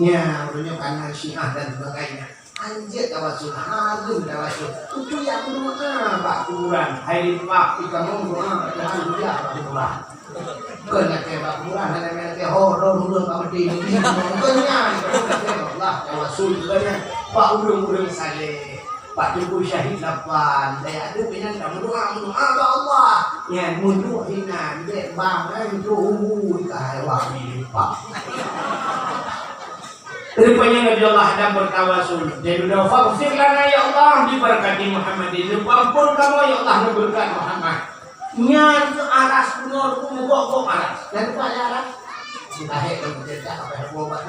Nya uroe nyoe kana Syiah dan sebagainya. Hanjeuet tawasul, hareuem tawasul. Itu yang doa bak kuburan. Hai limpah, ikamu doa bak Tuhan, dia bak kuburan. Bukan nak kaya bak kuburan, hana nak kaya horor, urang bak mati. Bukan nyan, bukan nak kaya bak Allah, tawasul, bukan nyan. Bak ureueng-ureueng saleh, bak teungku syahid lapan, daya tu pinang tak berdoa, berdoa bak Allah. Nyan, mundur hinan, dek bang, kan, tu, ui, kahai wah, limpah. Rupanya Nabi Allah Adam bertawasul. Dia bilang, "Faghfir lana ya Allah, bi barakati Muhammadin." Neupeuampôn kamoe ya Allah, neubeureukat Muhammad. Nyan keuh aras bunoe, neupeumeugok-gok aras. Nyan teumpat ya aras. Lahé lom cerita apa yang buat.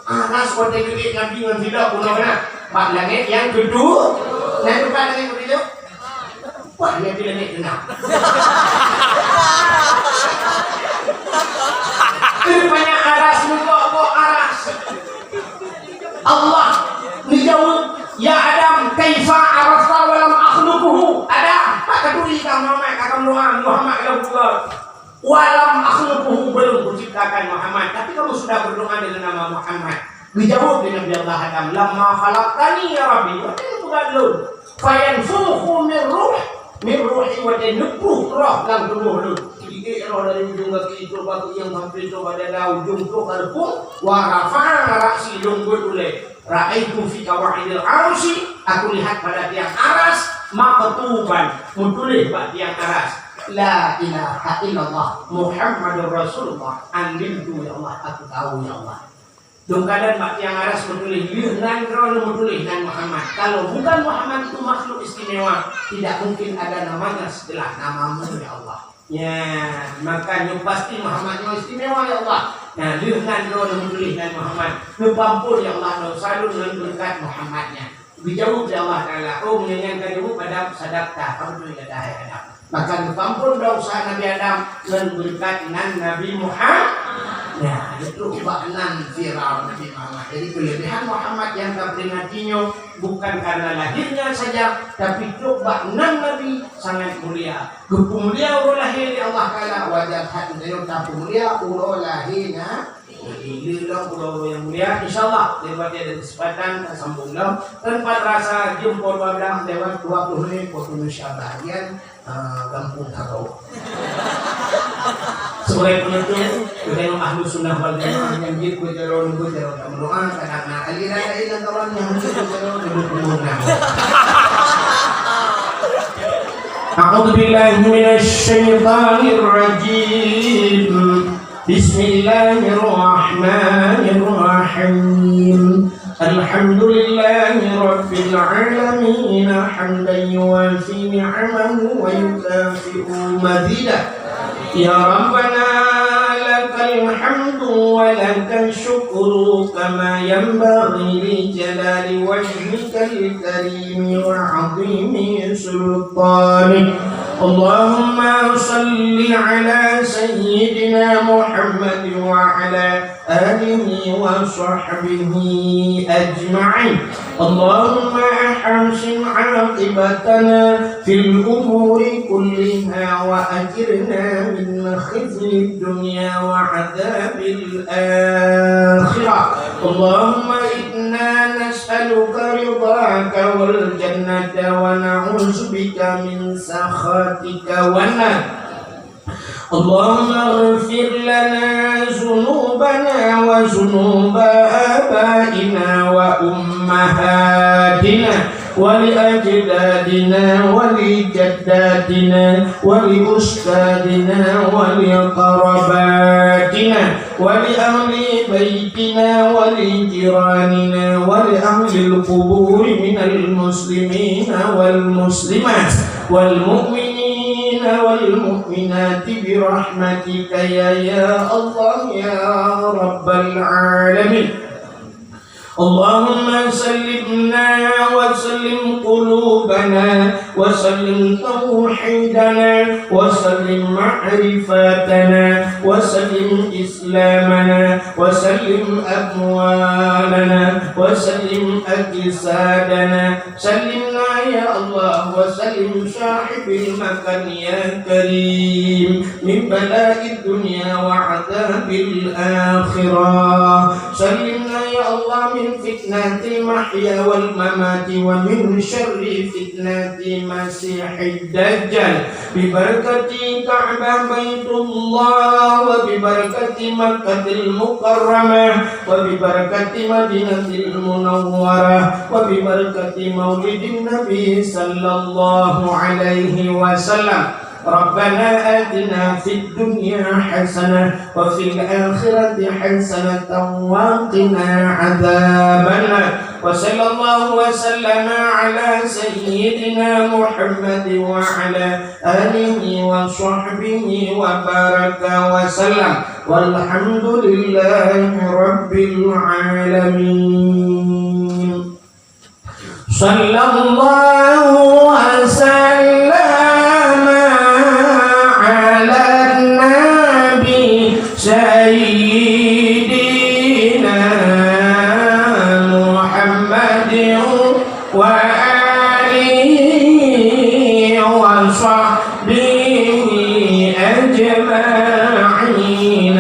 Aras watèe geuék Nabi ngon sidroe bunoe na. Bak langét nyang keudua. Nyan teumpat langét keudua. Wah, nyan pih langét keunan. Rupanya aras, meugok-gok aras. Allah neujaweueb, "Ya Adam, kaifa arafta wa lam akhluquhu?" Adam, pakon ka turi kah Muhammad, ka kamoe doa Muhammad ka lheueh buka? "Wa lam akhluquhu," belum kuciptakan Muhammad, tapi kamu sudah berdoa dengan nama Muhammad. Geujaweueb lé Nabi Allah Adam, "Lamma khalaqtani ya Rabbi," watèe neupeugah lôn, "fayanfukhu min ruh, min ruhi," watèe neupruh roh lam tuboh lôn. Geuék roh dari ujong gaki trok bak keuieng sampai trok bak dada, ujong trok bak reupung, "wa rafa'a ra'si," lôn beuet ulèe. "Ra'aitu fi qawa'idil arsy," aku lihat pada tiang aras, Maktuban, meutuléh bak tiang aras, "La ilaha illallah Muhammadur Rasulullah." Alimtu, ya Allah, aku tahu, ya Allah. Lôn kalon bak tiang aras meutuléh, lheueh nan droeneuh meutuléh nan Muhammad. Kalau bukan Muhammad itu makhluk istimewa, tidak mungkin ada namanya setelah namamu, ya Allah. Ya, maka nyoe pasti Muhammad nyoe istimewa, ya Allah. Nah, lheueh nan droeneuh meutuléh nan Muhammad. Neupeuampôn, ya Allah, dosa lôn ngon beureukat Muhammad nyan. Geujaweueb lé Allah Taala, "Oh, meunyoe nyan ka jaweueb, Adam, sadaqta, ka beutôi gata, hai Adam." Maka geupeuampôn dosa Nabi Adam ngon beureukat nan Nabi Muhammad. Ya, itu bak nan viral Nabi Muhammad. Jadi, keulebihan Muhammad nyang taperingati nyoe bukan karena lahirnya saja, tapi trok bak nan Nabi sangat mulia. Geupeumulia uroe lahé lé Allah Taala, wajar that geutanyoe tapeumulia uroe lahé na- Jadi, lheueh lom uroe-uroe nyang mulia, insya Allah, lewat ada kesempatan, tasambong lom. Tanpa terasa, jeuem poh dua belas lewat dua puluh menit, poh tujuh Syaban, kan, ah, gampông Tagau. Sebagai penutup, keudeungan Ahlussunnah wal Jamaah nyang jeuet beujaroe, beujaroe dan meudoa, kadang na aliran laén lam kawan nyang jeuet beujaroe, dan beujaroe. أعوذ بالله من الشيطان الرجيم. بسم الله الرحمن الرحيم. الحمد لله رب العالمين، حمدا يوافي نعمه ويكافئ مزيده. يا ربنا، لك الحمد ولك الشكر، كما ينبغي لجلال وجهك الكريم وعظيم سلطانك. اللهم صل على سيدنا محمد وعلى آله وصحبه أجمعين. اللهم أحسن عاقبتنا في الأمور كلها وأجرنا من خزي الدنيا وعذاب الآخرة. اللهم إنا نسألك رضاك والجنة ونعوذ بك من سخطك والنار. اللهم اغفر لنا ذنوبنا وذنوب آبائنا وأمهاتنا ولأجدادنا ولجداتنا ولأستاذنا ولقراباتنا ولأهل بيتنا ولجيراننا ولأهل القبور من المسلمين والمسلمات والمؤمنين والمؤمنات برحمتك يا، يا الله يا رب العالمين. اللهم سلمنا وسلم قلوبنا وسلم توحيدنا وسلم معرفتنا وسلم إسلامنا وسلم أموالنا وسلم أجسادنا. سلمنا يا الله وسلم صاحب المكان يا كريم من بلاء الدنيا وعذاب الآخرة. سلمنا يا الله من فتنة المحيا والممات ومن شر فتنة المسيح الدجال. ببركة كعبة بيت الله وببركة مكة المكرمة وببركة مدينة المنورة وببركة مولد النبي صلى الله عليه وسلم. ربنا آتنا في الدنيا حسنة وفي الآخرة حسنة وقنا عذاب النار. وصلى الله وسلم على سيدنا محمد وعلى آله وصحبه وبارك وسلم. والحمد لله رب العالمين. صلى الله وسلم على النبي سيدنا محمد وآله وصحبه أجمعين.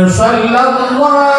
صلى الله